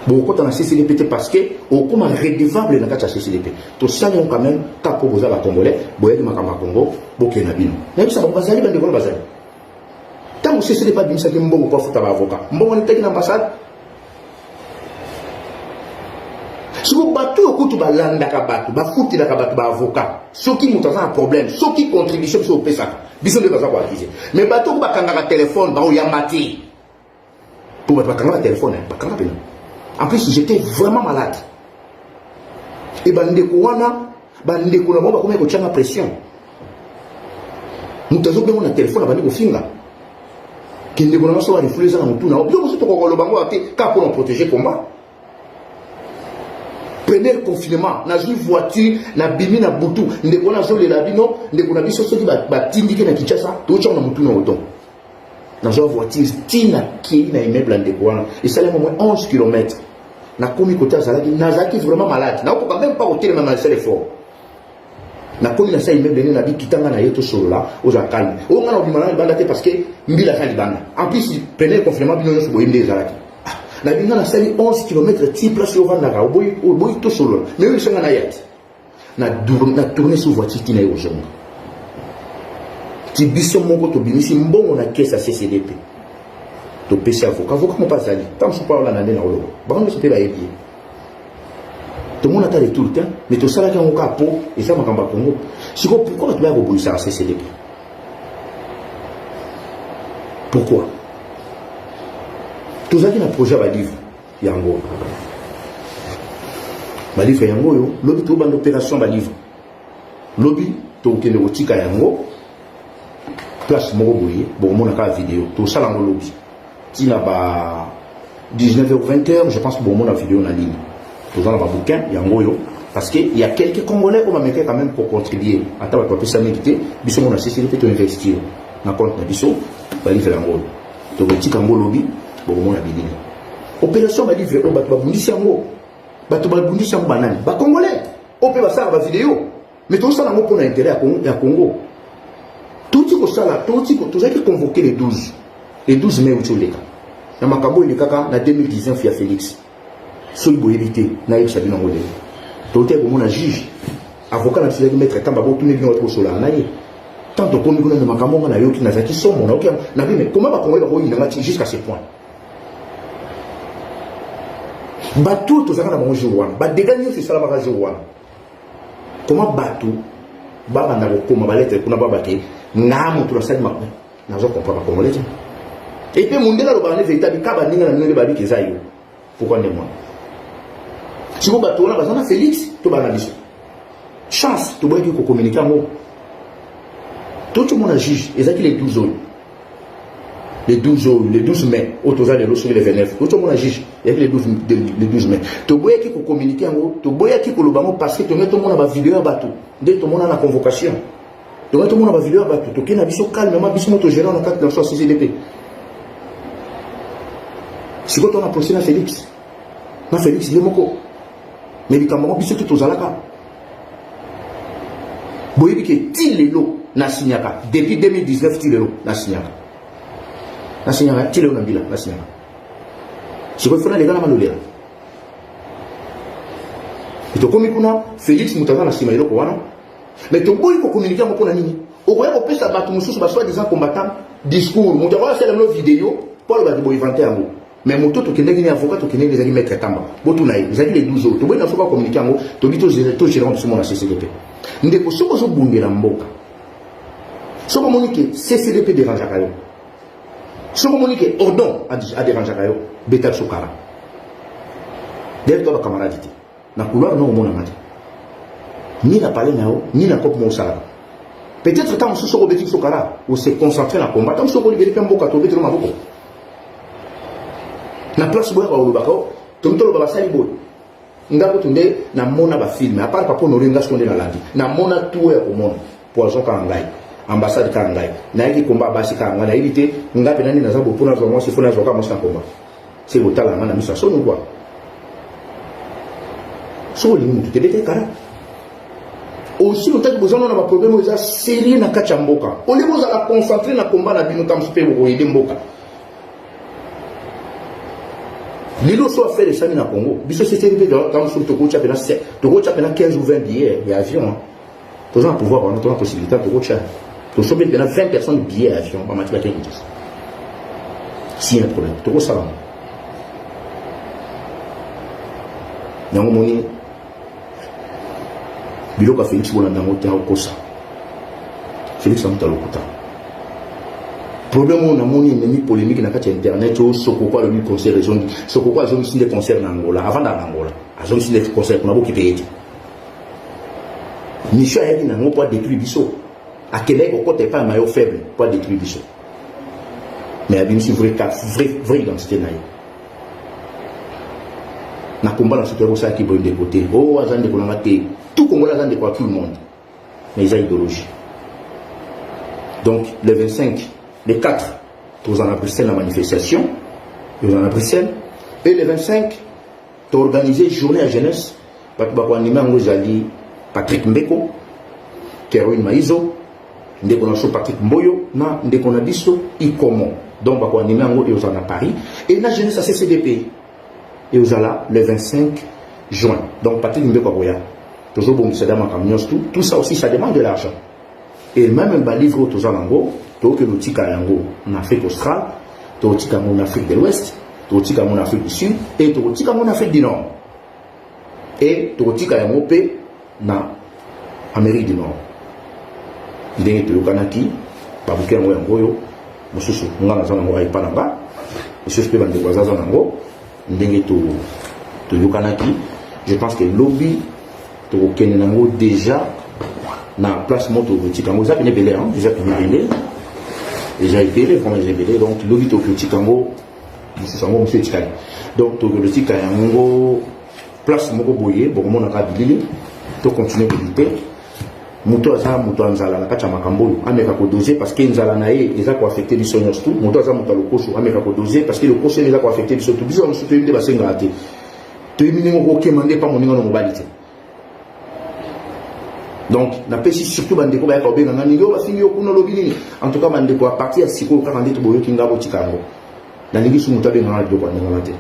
bokota na CCDP te parce que okóma redevable na kati ya CCDP. Tosali yango quand même kaka mpo boza bacongolais, boyebi makambo ya Congo, bokende na bino. Nayebisa bango bazali bandeko na bazali. Ntango CCDP abimisaki mbongo mpo afuta baavocat, mbongo netaki na ambassade. Siko bato oyo kutu balandaka bato, bafutelaka bato baavocat soki moto aza na problème, soki contribution biso opesaka, biso nde baza koaccuser. Mais bato oyo bakangaka telefone, baoyamba te po bato bakanga batelefone, bakanga mpena. En plus j'étais vraiment malade e bandeko wana, bandeko na bango bakomaki kotianga pression. Moto azobengo na telefone, abandi kofinga ke ndeko na nga so barefouler eza na motu na yo. Biloko mosusu tokoka koloba ngo te, kaka mpona protéger combat. Premier confinement, nazwi voiture, nabimi na butu. Ndeko wana azolela bino, ndeko na biso, soki batindiki na Kinshasa, totyango na motu na oton. Nazwa voiture ntina kei na immeuble ya ndeko wana, esalemi moins 11 km. Nakomi kote azalaki, nazalaki vraiment malade, nakokoka même pas kotelema na sala effort. Nakomi na sa immeuble nde nabi kitanga na ye, tosolola, ozala calme. Oyo ngai na obima na libanda te parce que mbila aza libanda. En plus premier confinement, bino nyonso boyebi nde ezalaki. Nabi nga nasali 11 km ti place oyo ovandaka, oboyi tosolola, mais oyo esanga na ya te. Na tourne sur voiture ntina ye kozonga ti biso moko tobimisi mbongo na caisse ya CCDP, topesi avocat. Avocat moko azali ntango mosusu mpo aolanda nde na koloba, bango nyonso mpe bayebi ye. Tomona ata retour te, mais tosalaki yango kaka mpo eza makambo ya Congo. Sikoyo pourquoi bato baya koboyisaka CCDP? Pourquoi? Tozalaki na projet ya balivre yango, balivre yango oyo lobi tobanda opération balivre. Lobi tokokende kotika yango place moko boye, bokomona kaka video. Tosala yango lobi ntina ba 19h 20h, je pense que bomona video na ligne. Toza na babouquin yango oyo. Parce que il y a quelques Congolais oyo bamekaki quand même kocontribuer, ata bato bapesa mingi te. Biso mona sisili mpe toinvestir na compte na biso balivre yango oyo tokotika yango lobi, bokomona bilili. Opération balivre oyo, bato babundisi yango, bato babundisi yango banani? Bacongolais oyo mpe basalaka bavideo. Mais tozosala yango mpona intérêt ya Congo. Touti kosala, touti tozalaki convoqué le 12, le 12 mai uti oleka na makambo oyo elekaka na 2019 ya Félix. Soki boyebi te, nayebisa bino yango lelo. Touti komona juge. Avocat na biso ezalaki maître Tamba. Botuni bino, bato kosolaka na ye. Tant tokomi kuna na makambo nga nayoki, nazalaki somo. Nayoki nabi, mais comment bakongoli bakoyinanga ti jusqu'à ce point? Bato oyo tozalaka na bango jour wana, badégâts nyonso esalamaka jour wana, comment bato babanda kokoma balettre kuna, babake nga moto nasali? Nazo comprendre bacongolais te. Et puis mondele alobaka ne véritable ka baninga na bino nde babiki eza yo. Pourquoi nde mwana sikoyo bato wana baza na Félix to bana biso? Chance toboyaki kocommuniquer yango. Totomona juge, ezalaki le 12 oyo, le 12 oyo, le 12 mai oyo toza lelo, soki le 29. Totomona juge, ezalaki le 12, le 12 mai. Toboyaki kocommuniquer yango, toboyaki koloba yango parce que tongai tomona bavideo ya bato nde tomona na convocation. Tongai tomona bavideo ya bato, tokei na biso calmement, biso mo togérer na kati na biso ya CCDP. Sikoyo tona procès na Félix, na Félix ye moko. Mais likambo yango, biso te tozalaka. Boyebi ke ti lelo nasinyaka, depuis 2019 ti lelo nasinyaka, nasinyaka ti lelo na mbila nasinyaka. Sikoyo fona leka na malolela, tokomi kuna, Félix moto aza na nsima eloko wana. Mais toboyi kocommuniquer yango mpona nini? Okoya kopesa bato mosusu basoi-disant combattant discours. Moto akoya asala bino video mpo alobaki boinventer yango. Mais moto tokendaki ni avocat, tokendaki, ezalaki maître Tamba. Botuna ye, ezalaki le 12 oyo. Toboyi na soki acommuniquer yango, tobi togérer biso mona CCDP. Ndeko, soki ozobundela mboka, soki omoni ke CCDP dérangeaka yo, soki omoni ke ordon adérangeaka yo, beta biso kara. D'ailleurs to bacamarade te na couloir no, omonanga te, ni na palais na yo, ni na cope mo osalaka. Peut-être ntango mosusu soki obeti biso kara, ose concentre na combat. Ntango soki olibeli mpe mboka, tobetelo maboko na place. Boyaka olobaka tomi toloba basali boye. Nga kutu nde namona bafilm à part papa Honore. Nga siko nde nalandi, namona tu oyo ya komona. Poison kaka ngai, ambassade kaka ngai, nayaki komba basi kaka ngai. Nayebi te nga mpe nani naza bo mpo nazwa mwasi, fo nazwa kaka mwasi na komba. Se kotala nga na miso ya soni kua. Soki olingi motu te, beta ekara. Aussi lotaki boza na baproblème oyo eza sérieux na kati ya mboka, olie bozala concentré na komba na bino, ntango mpe bokoyede mboka. Lelo so affaire esami na Congo, biso seseli mpe ntango mosusu tokotya pena, tokotya pena 15 ou 20 billets ya avion. Toza na pouvoir wana, toza na possibilité, tokotya, tosombi pena 20 personnes billet ya avion, bamati, bakei Kinshasa. Si un problème, tokosala yango. Moni biloko ya Félix, bolanda yango te, akokosa. Félix amuta lokuta. Problème oyo namoni ememi polémique na kati ya internet oyo, Sokoko alobi concert ezongi. Sokoko azongisi nde concert na Angola, avandaka na Angola, azongisi nde concert kuna. Bokipe ye te. Mission ayaki nango mpo adétruire biso, akendaki kokɔta epai ya maillon faible mpo adétruire biso, mais abimisi vrai, vrai, vraie identité na ye na komba na soki akosalaki boye. Ndeko te, o aza ndeko nanga te. Tout Congolais aza ndeko ya tout le monde, mais eza idéologie. Donc le 25, le 4, toza na Bruxelles na manifestation, toza na Bruxelles. Et le 25, toorganiser journée ya jeunesse. Bato bakoanimer yango ezali Patrick Mbeko, Kerwin Maizo, ndeko na biso Patrick Mboyo na ndeko na biso Ikomo. Donc bakoanimer yango, ezala na Paris et na jeunesse ya CCDP, ezala le 25 juin. Donc Patrick Mbeko akoya, tozobongisa da makambo nyonso. Tout, tout ça aussi, ça demande de l'argent. Et même balivre oyo toza nango, tokokende otika yango na Afrique australe, tokotika yango na Afrique de l'Ouest, tokotika yango na Afrique du Sud et tokotika yango na Afrique du Nord et tokotika yango mpe na Amérique du Nord. Ndenge toyokanaki, babuki yango, yango oyo mosusu nga naza nango epa na nga, mosusu mpe bandeko bazaza nango. Ndenge toyokanaki, je pense que lobi tokokende nango déjà na place moko, tokotika yango. Eza pene ebele, eza pene ebele, eza ebele, vraiment eza ebele. Donc lobi tokotika yango mosusu, yango mosusu etikali. Donc tokotika yango. Place moko boye bokomona kaka bilili. To continuer ko lutter. Moto aza moto ya nzala na kati ya makambo oyo ameka kodose parce que nzala na ye eza koaffecte biso nyonso tu. Moto aza moto ya lokoso ameka kodose parce que lokoso eza koaffecte biso tu. Biso mosusu toyebi nde basengaka te, toyebi ndenge okokema nde pa moninga no mobali te. Donc napesi surtout bandeko bayaka kobenga nga mingi oyo bafingi yo kuna olobi nini. En tout cas bandeko, à partir ya sikoyo kaka nde toboyoki nga, botika yango. Nalingi su moto abenga nga na biloko ya ndenge wana te.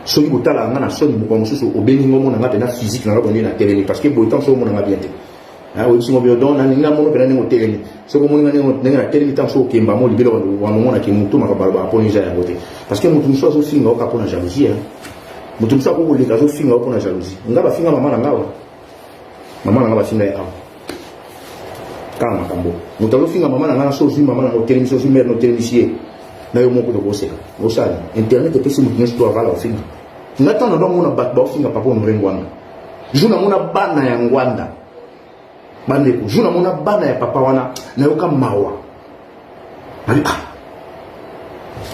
Soki botalaka nga na soni, mokolo mosusu obengi ngo omona nga mpena physique na nga boye nde natelemi, parce que boye ntango soki omona nga bien te, oyebisi ngo bio. Donc nalingi namono mpena ndenge otelemi. Soki omoni nga ndenge natelemi, ntango soki okemba mo libelo wana, omonaki motu makambo alobaka mpona eza yango te, parce que motu mosusu azofinga oka mpona jalousie. Moto mosusu akoki koleka azofinga yo mpona jalousie. Nga bafinga mama na nga awa, mama na nga bafinga ye awa kaka makambo. Moto azofinga mama na nga na so ozwi mama na nga otelemisi, ozwi mare na otelemisi ye na yo moko, tokoseka osala. Internet epesi moto nyonso to avala ofinga. Nga ntango na mona bato baofinga papa Honore Ngwanda, jour namona bana ya Ngwanda, bandeko, jour namona bana ya papa wana, nayoka mawa. Nabi ah,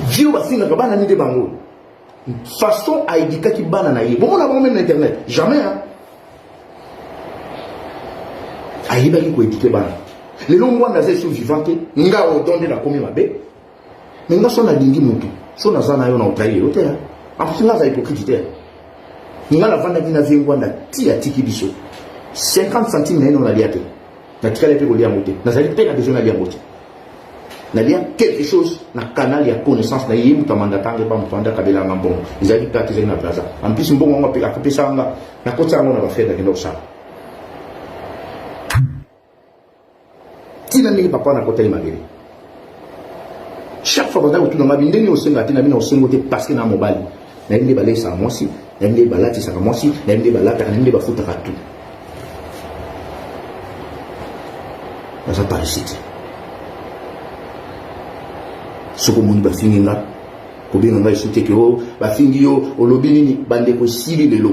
vieux bafingaka bana nde bango, façon aedikaki bana na ye, bomona bango meme na internet jamais, hein? Ayebaki koedike bana. Lelo Ngwanda aza esu vivant te. Nga Odon nde nakomi mabe, me nga so nalingi motu, so naza na yo na otrahi yo te. En plus nga aza hypocrite te. Nga navandaki na vie Ngwanda ti atiki biso, 50 centime na ye no nalia te, natikali mpe kolia yango te, nazali mpe na besoin nalia yango te. Nalia quelque chose na canal ya connaissance na ye, moto amandata nge pa moto anda akabelanga mbongo, ezalaki plate, ezalaki na Plaza. En plus mbongo yango akopesa nga, nakotisa yango na bafere, nakenda kosala ntina ndenge papa nakotali mabele. Chaque fois baza kotuna nga ndenge osenga te na bino, osengo te, parce que na mobali nayebi nde balesaka mwasi, nayebi nde balatisaka mwasi, nayebi nde balataka, nayebi nde bafutaka tout. Naza parasite. Soki omoni bafingi nga, kobenga ngai esu te ke o bafingi yo olobi nini. Bandeko, esili lelo,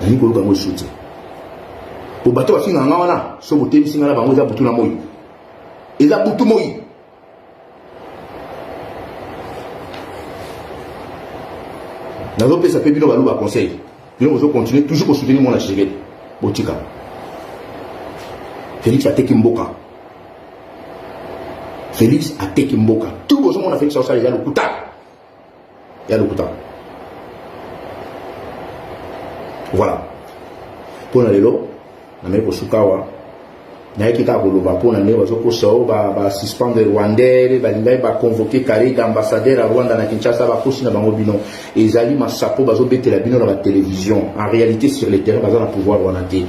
nalingi koyoka yango esu te, po bato bafinga nga wana, so botemisi nga na bango, eza butu na moi, eza butu moi. Nazopesa mpe bino baluba conseil, bino bozocontinue toujours kosoutenir mwana Tshisekedi, botika. Félix ateki mboka, Félix ateki mboka. Tu bozomona Félix aosala eza lokuta ya lokuta. Voilà mpona lelo nameki kosuka awa. Nayaki kaka koloba mpona ndenge bazokosa oyo basuspendre rwandais, balingaki baconvoke Karega, ambassadeur ya Rwanda na Kinshasa. Bakosi na bango bino, ezali masapo bazobetela bino na batelevizio. En réalité, sur le terrain, baza na pouvoir wana te.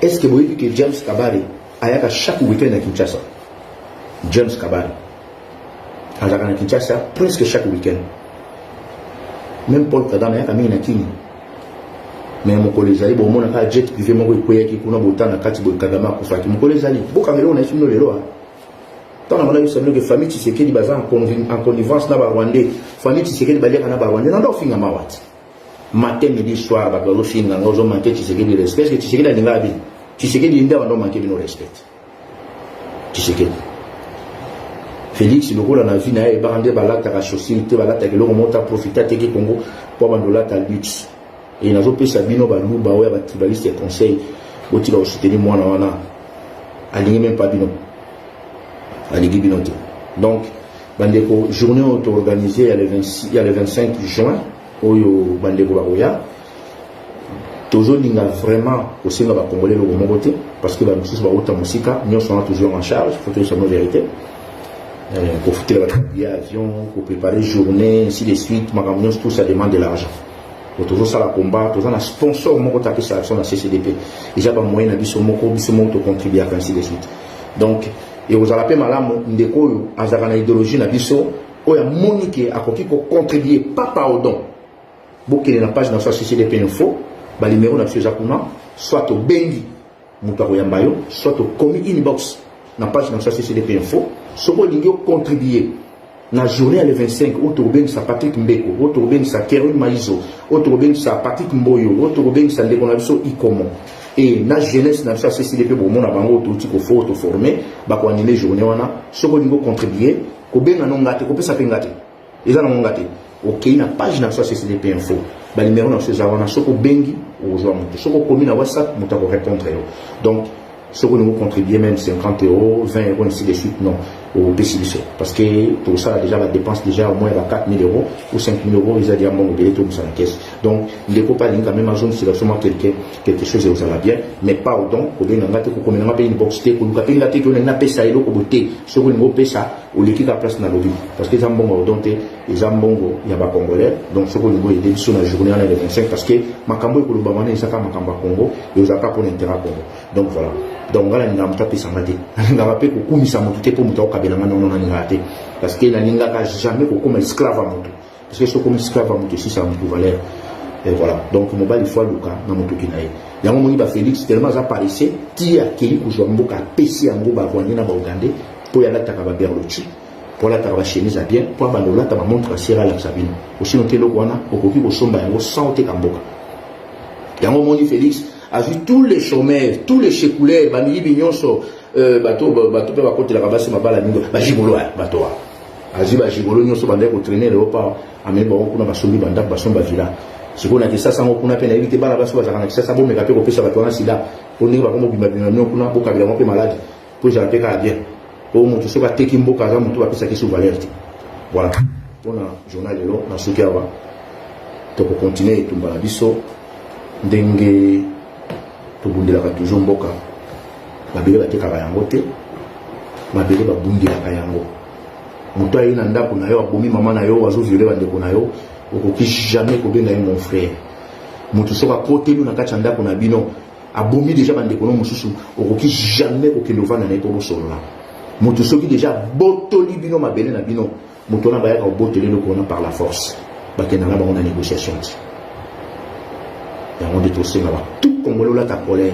Est ce que boyebi ke James Kabare ayaka chaque week-end na Kinshasa? James Kabare azalaka na Kinshasa presque chaque week-end. Même Paul Kagame ayaka mingi na Kini. Me mokolo ezali, bomona kaka jet privé moko ekweyaki kuna, bota na kati boye, Kagame akufaki. Mokolo ezali, bokanga eloko na yesu bino lelo. Ntango namona biso bino ke famille Tshisekedi baza en connivence na barwandais, famille Tshisekedi baliaka na barwandais, nanda ofinga mawati matin, midi, soir, bato bazofinga nga ozomanke Tshisekedi respect. Est-ce Tshisekedi alingaka bino? Tshisekedi nde abanda omanke bino respect. Tshisekedi Félix lokola na vie na ye ayebaka nde balataka chaussure te, balataka eloko moko te, aprofite ateki Congo mpo abanda olata luxe. E nazopesa bino baluba oyo ya batribaliste ya conseil, botika kosoutenir mwana wana, alingi meme pas bino, alingi bino te. Donc bandeko, journée oyo toorganize ya le 26, ya le 25 juin oyo, bandeko bakoya. Tozolinga vraiment kosenga bakongole eloko moko te, parce que bamosusu bauta mosika. Nyonso wana tozwi en charge, faut toyesa no vérité, kofutela bato ya avion, kopréparer journée, ainsi de suite, makambo nyonso, tout ça demande de l'argent. Tozosala combat, toza na sponsor moko te apesaka biso na CCDP, eza bamoyen na biso moko, biso moko tocontribuaka, ainsi de suite. Donc ekozala mpe malamu ndeko oyo azalaka na idéologie na biso, oyo amoni ke akoki kocontribue papa Odon, bokende na page na biso ya CCDP Info, banimero na biso eza kuna. Soit obengi, moto akoyamba yo, soit okomi inbox na page na biso ya CCDP Info. Soki olingi ocontribue na journée ya le 25 oyo, tokobengisa Patrick Mbeko, oyo tokobengisa Kerwin Maizo, oyo tokobengisa Patrick Mboyo, oyo tokobengisa ndeko na biso Ikomo e na jeunesse na biso ya CCDP, bomona bango touti kofo toforme, bakoanime journée wana. Soki olingi ocontribue, kobenga no nga te, kopesa mpe nga te, eza nango nga te. Okei na page na biso ya CCDP Info. Banimero na biso eza wana. Soki obengi, okozwa moto. Soki okomi na WhatsApp, moto akorépondre yo. Donc soki olingi ocontribuer, même 50 euros, 20 euros, ainsi de suite, non, opesi biso, parce que tosala déjà badépense déjà au moins ya ba 4000 euros ou 5000 euros. Eza dia mbongo ebele tobimisa na caisse. Donc ndeko mpe alingi quand même azongisela biso mwa quelque chose, ekozala bien. Mais pas odon, kobenga nga te, kokomela nga mpe inbox te, koluka mpe nga te ke olingi napesa eloko bo te. Soki olingi opesa, oleki ka place na lobi, parce que eza mbongo ya odon te, eza mbongo ya bacongolais. Donc soki olingi oaider biso na journée wana le 25, parce que makambo ekoloba wana ezaka makambo ya Congo, ezalaka mpona intérêt ya Congo. Donc voilà. Donc nga nalingaka moto apesanga te, nalingaka mpe kokumisa motu te mpo moto akokabelanga. Nono, nalingaka te, parce que nalingaka jamais kokóma esclave ya motu, parce que soki okóma esclave ya motu, esisaka motu valeur. Et voilà. Donc mobali faut aluka na motoki na ye. Yango moni bafélix tellement aza paresseux, ti akei kozwa mboka, apesi yango barwandais na baugandais, mpo ye alataka baberluti, mpo alataka bachemise ya bien, mpo abanda olata bamontre asere, alakisa bino. Osino te, eloko wana okoki kosomba yango sans oteka mboka. Yango moni Félix azwi tous les chômeurs, tous les chekouleurs, bamiyibi nyonso, bato bato mpe bakotelaka basi mabala mingi, bagigolo ya bato wa, azwi bagigolo nyonso bandaki kotraîner lelo pa, amemi bango kuna, basombi bandako, basombi bavilla. Sikoyo na Kisasa yango kuna mpe nayebi te, bana basi bazalaka na Kisasa, bomeka mpe kopesa bato wana sida, mpo ndenge bakomobimabima bino kuna, bokabela bango mpe maladi, mpo ezala mpe kaka bien. Po moto soki ateki mboka, aza moto bapesaki su valeur te. Voilà mpona journal lelo. Na soki awa tokocontinuer etumba na biso ndenge tobundelaka toujours mboka. Mabele batekaka yango te, mabele babundelaka yango. Moto aye na ndako na yo, abomi mama na yo, azovioler bandeko na yo, okoki jamais kobenga ye mon frère. Moto soki akoteli na kati ya ndako na bino, abomi déjà bandeko no mosusu, okoki jamais kokende ovanda na ye mpo bosolola. Moto soki déjà abotoli bino mabele na bino, moto wana bayaka kobotela eloko wana par la force, bakenda na bango na négociation ti. Yango nde tosenga ba tout Congolais olata colère,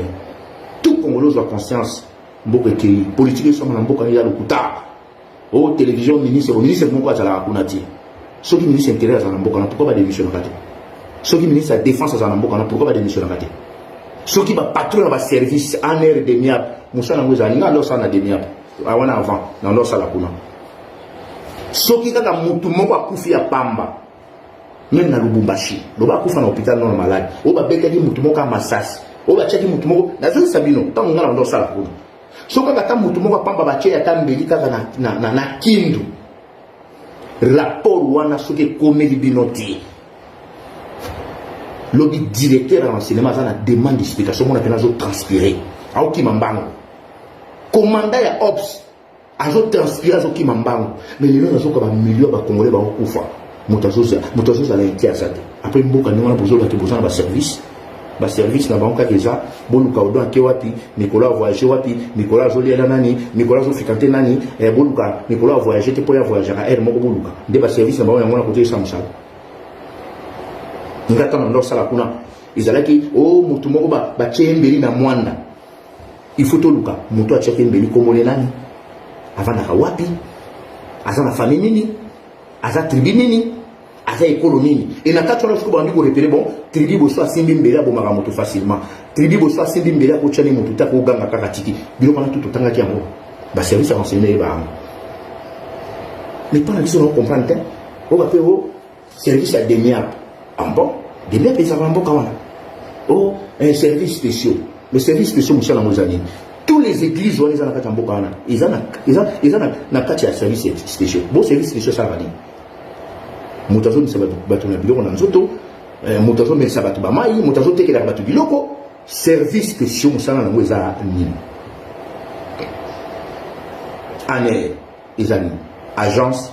tout Congolais ozwa conscience. Mboka ekei, politike esoma na mboka eza lokuta. O télévision, ministre, ministre moko azalaka kuna te. Soki ministre intérieur azala na mboka na, pourquoi badémissionnaka te? Soki ministre ya Défense azala na mboka na, pourquoi badémissionnaka te? Soki bapatron na baservice ANR, DEMIAP, mosala yango ezala nga nde osala na DEMIAP wana avant na nde osala kuna. Soki kaka motu moko akufi ya pamba, même na Lubumbashi, loba akufa na hôpital nono malade, oyo babetaki motu moko ya masasi, oyo batiaki motu moko, nazongisa bino ntango nga na nde osala kuna, soki kaka ata motu moko apamba, batie ata mbeli kaka na Kindu, rapport wana soki ekomeli bino te, lobi directeur ya renseignement aza na demande d'explication. Mona mpena azotranspirer, aokima mbango. Commandant ya Ops azotranspirer, azokima mbango. Mais lelo nazoka bamilio ya bacongolais bakokufa, moto azozala inquiet aza te. Après mboka ndenge wana, bozoloba te boza na baservice. Baservice na bango kaka eza boluka odon ake wapi, mikolo avoyage wapi, mikolo azoliela nani, mikolo azofréquenter nani, boluka mikolo avoyage te mpo ya voyageaka aire moko, boluka nde baservice na bango. Yango wana kotoyesa mosala. Nga ntango ndo osala kuna, ezalaki o motu moko batie mbeli na Mwanda, il faut toluka moto atiaki mbeli, kombone nani, avandaka wapi, aza na famille nini, aza tribu nini, aza ekolo nini. E na kati wana soki bandi korepérer, bon, tribu boso asimbi mbeli abomaka moto facilement, tribu boso asimbi mbeli akotyani moto te, akoganga kaka tiki. Biloko wana tu totangaki yango, baservice ya renseignement eyeba yango. Mais mpo na biso na comprendre te, oyo bape o service ya DEMIAP. Ah bon, DEMIAP ezalaka na mboka wana? O un service spéciaux. Le service spéciaux, mosala yango eza nini? Tous les églises wana eza na kati ya mboka wana, eza na kati ya service spéciaux. Bo service spéciaux esalaka nini? Moto azomisa bato na biloko na nzoto, moto azomelisa bato bamai, moto azotekelaka bato biloko. Service spéciaux, mosala nango eza nini? ANR eza nini? Agence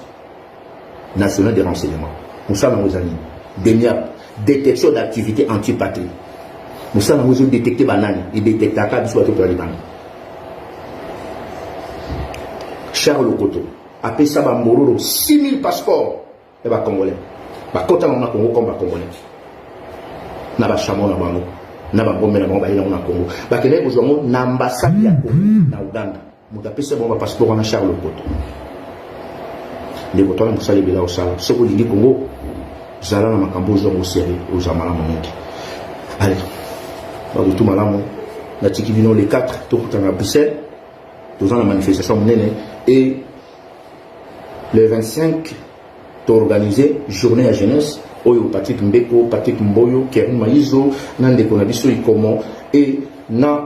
nationale de renseignement, mosala nango eza nini? DEMIAP, détection d'activité antipatrie, mosala yango ezodétecter banani? Edétectaka biso bato toya libanda. Charles Okoto apesa bambororo 6000 passeport ya bacongolais, bakota nango na Congo comme bacongolais, na bachameau na bango, na bangombe na bango, baye nango na Congo, bakendaki kozwa yango na ambassade ya Congo na Uganda. Moto apesa bango bapasseport wana, Charles Okoto. Ndeko, twana mosala ebela osala. Soki olingi Congo, zala na makambo ozwango sérieux, ozwa malamu mingi. Allez, babutu malamu. Natiki bino. Le 4 tokutana na Bruxelles, toza na manifestation monene. Et le 25 toorganiser journée ya jeunesse. Oyo Patrick Mbeko, Patrick Mboyo, Kerwin Mayizo na ndeko na biso Ikomo e na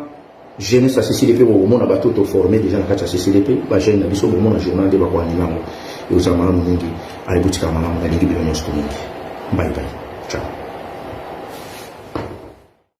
jeunesse ya CCDP. Bokomona bato toforme déjà na kati ya CCDP, bajeune na biso. Bomona journal nde bakoanima yango, ekozala malamu mingi. Alebutika malamu, nalingi bino nyonso to mingi. Bye bye, ciao.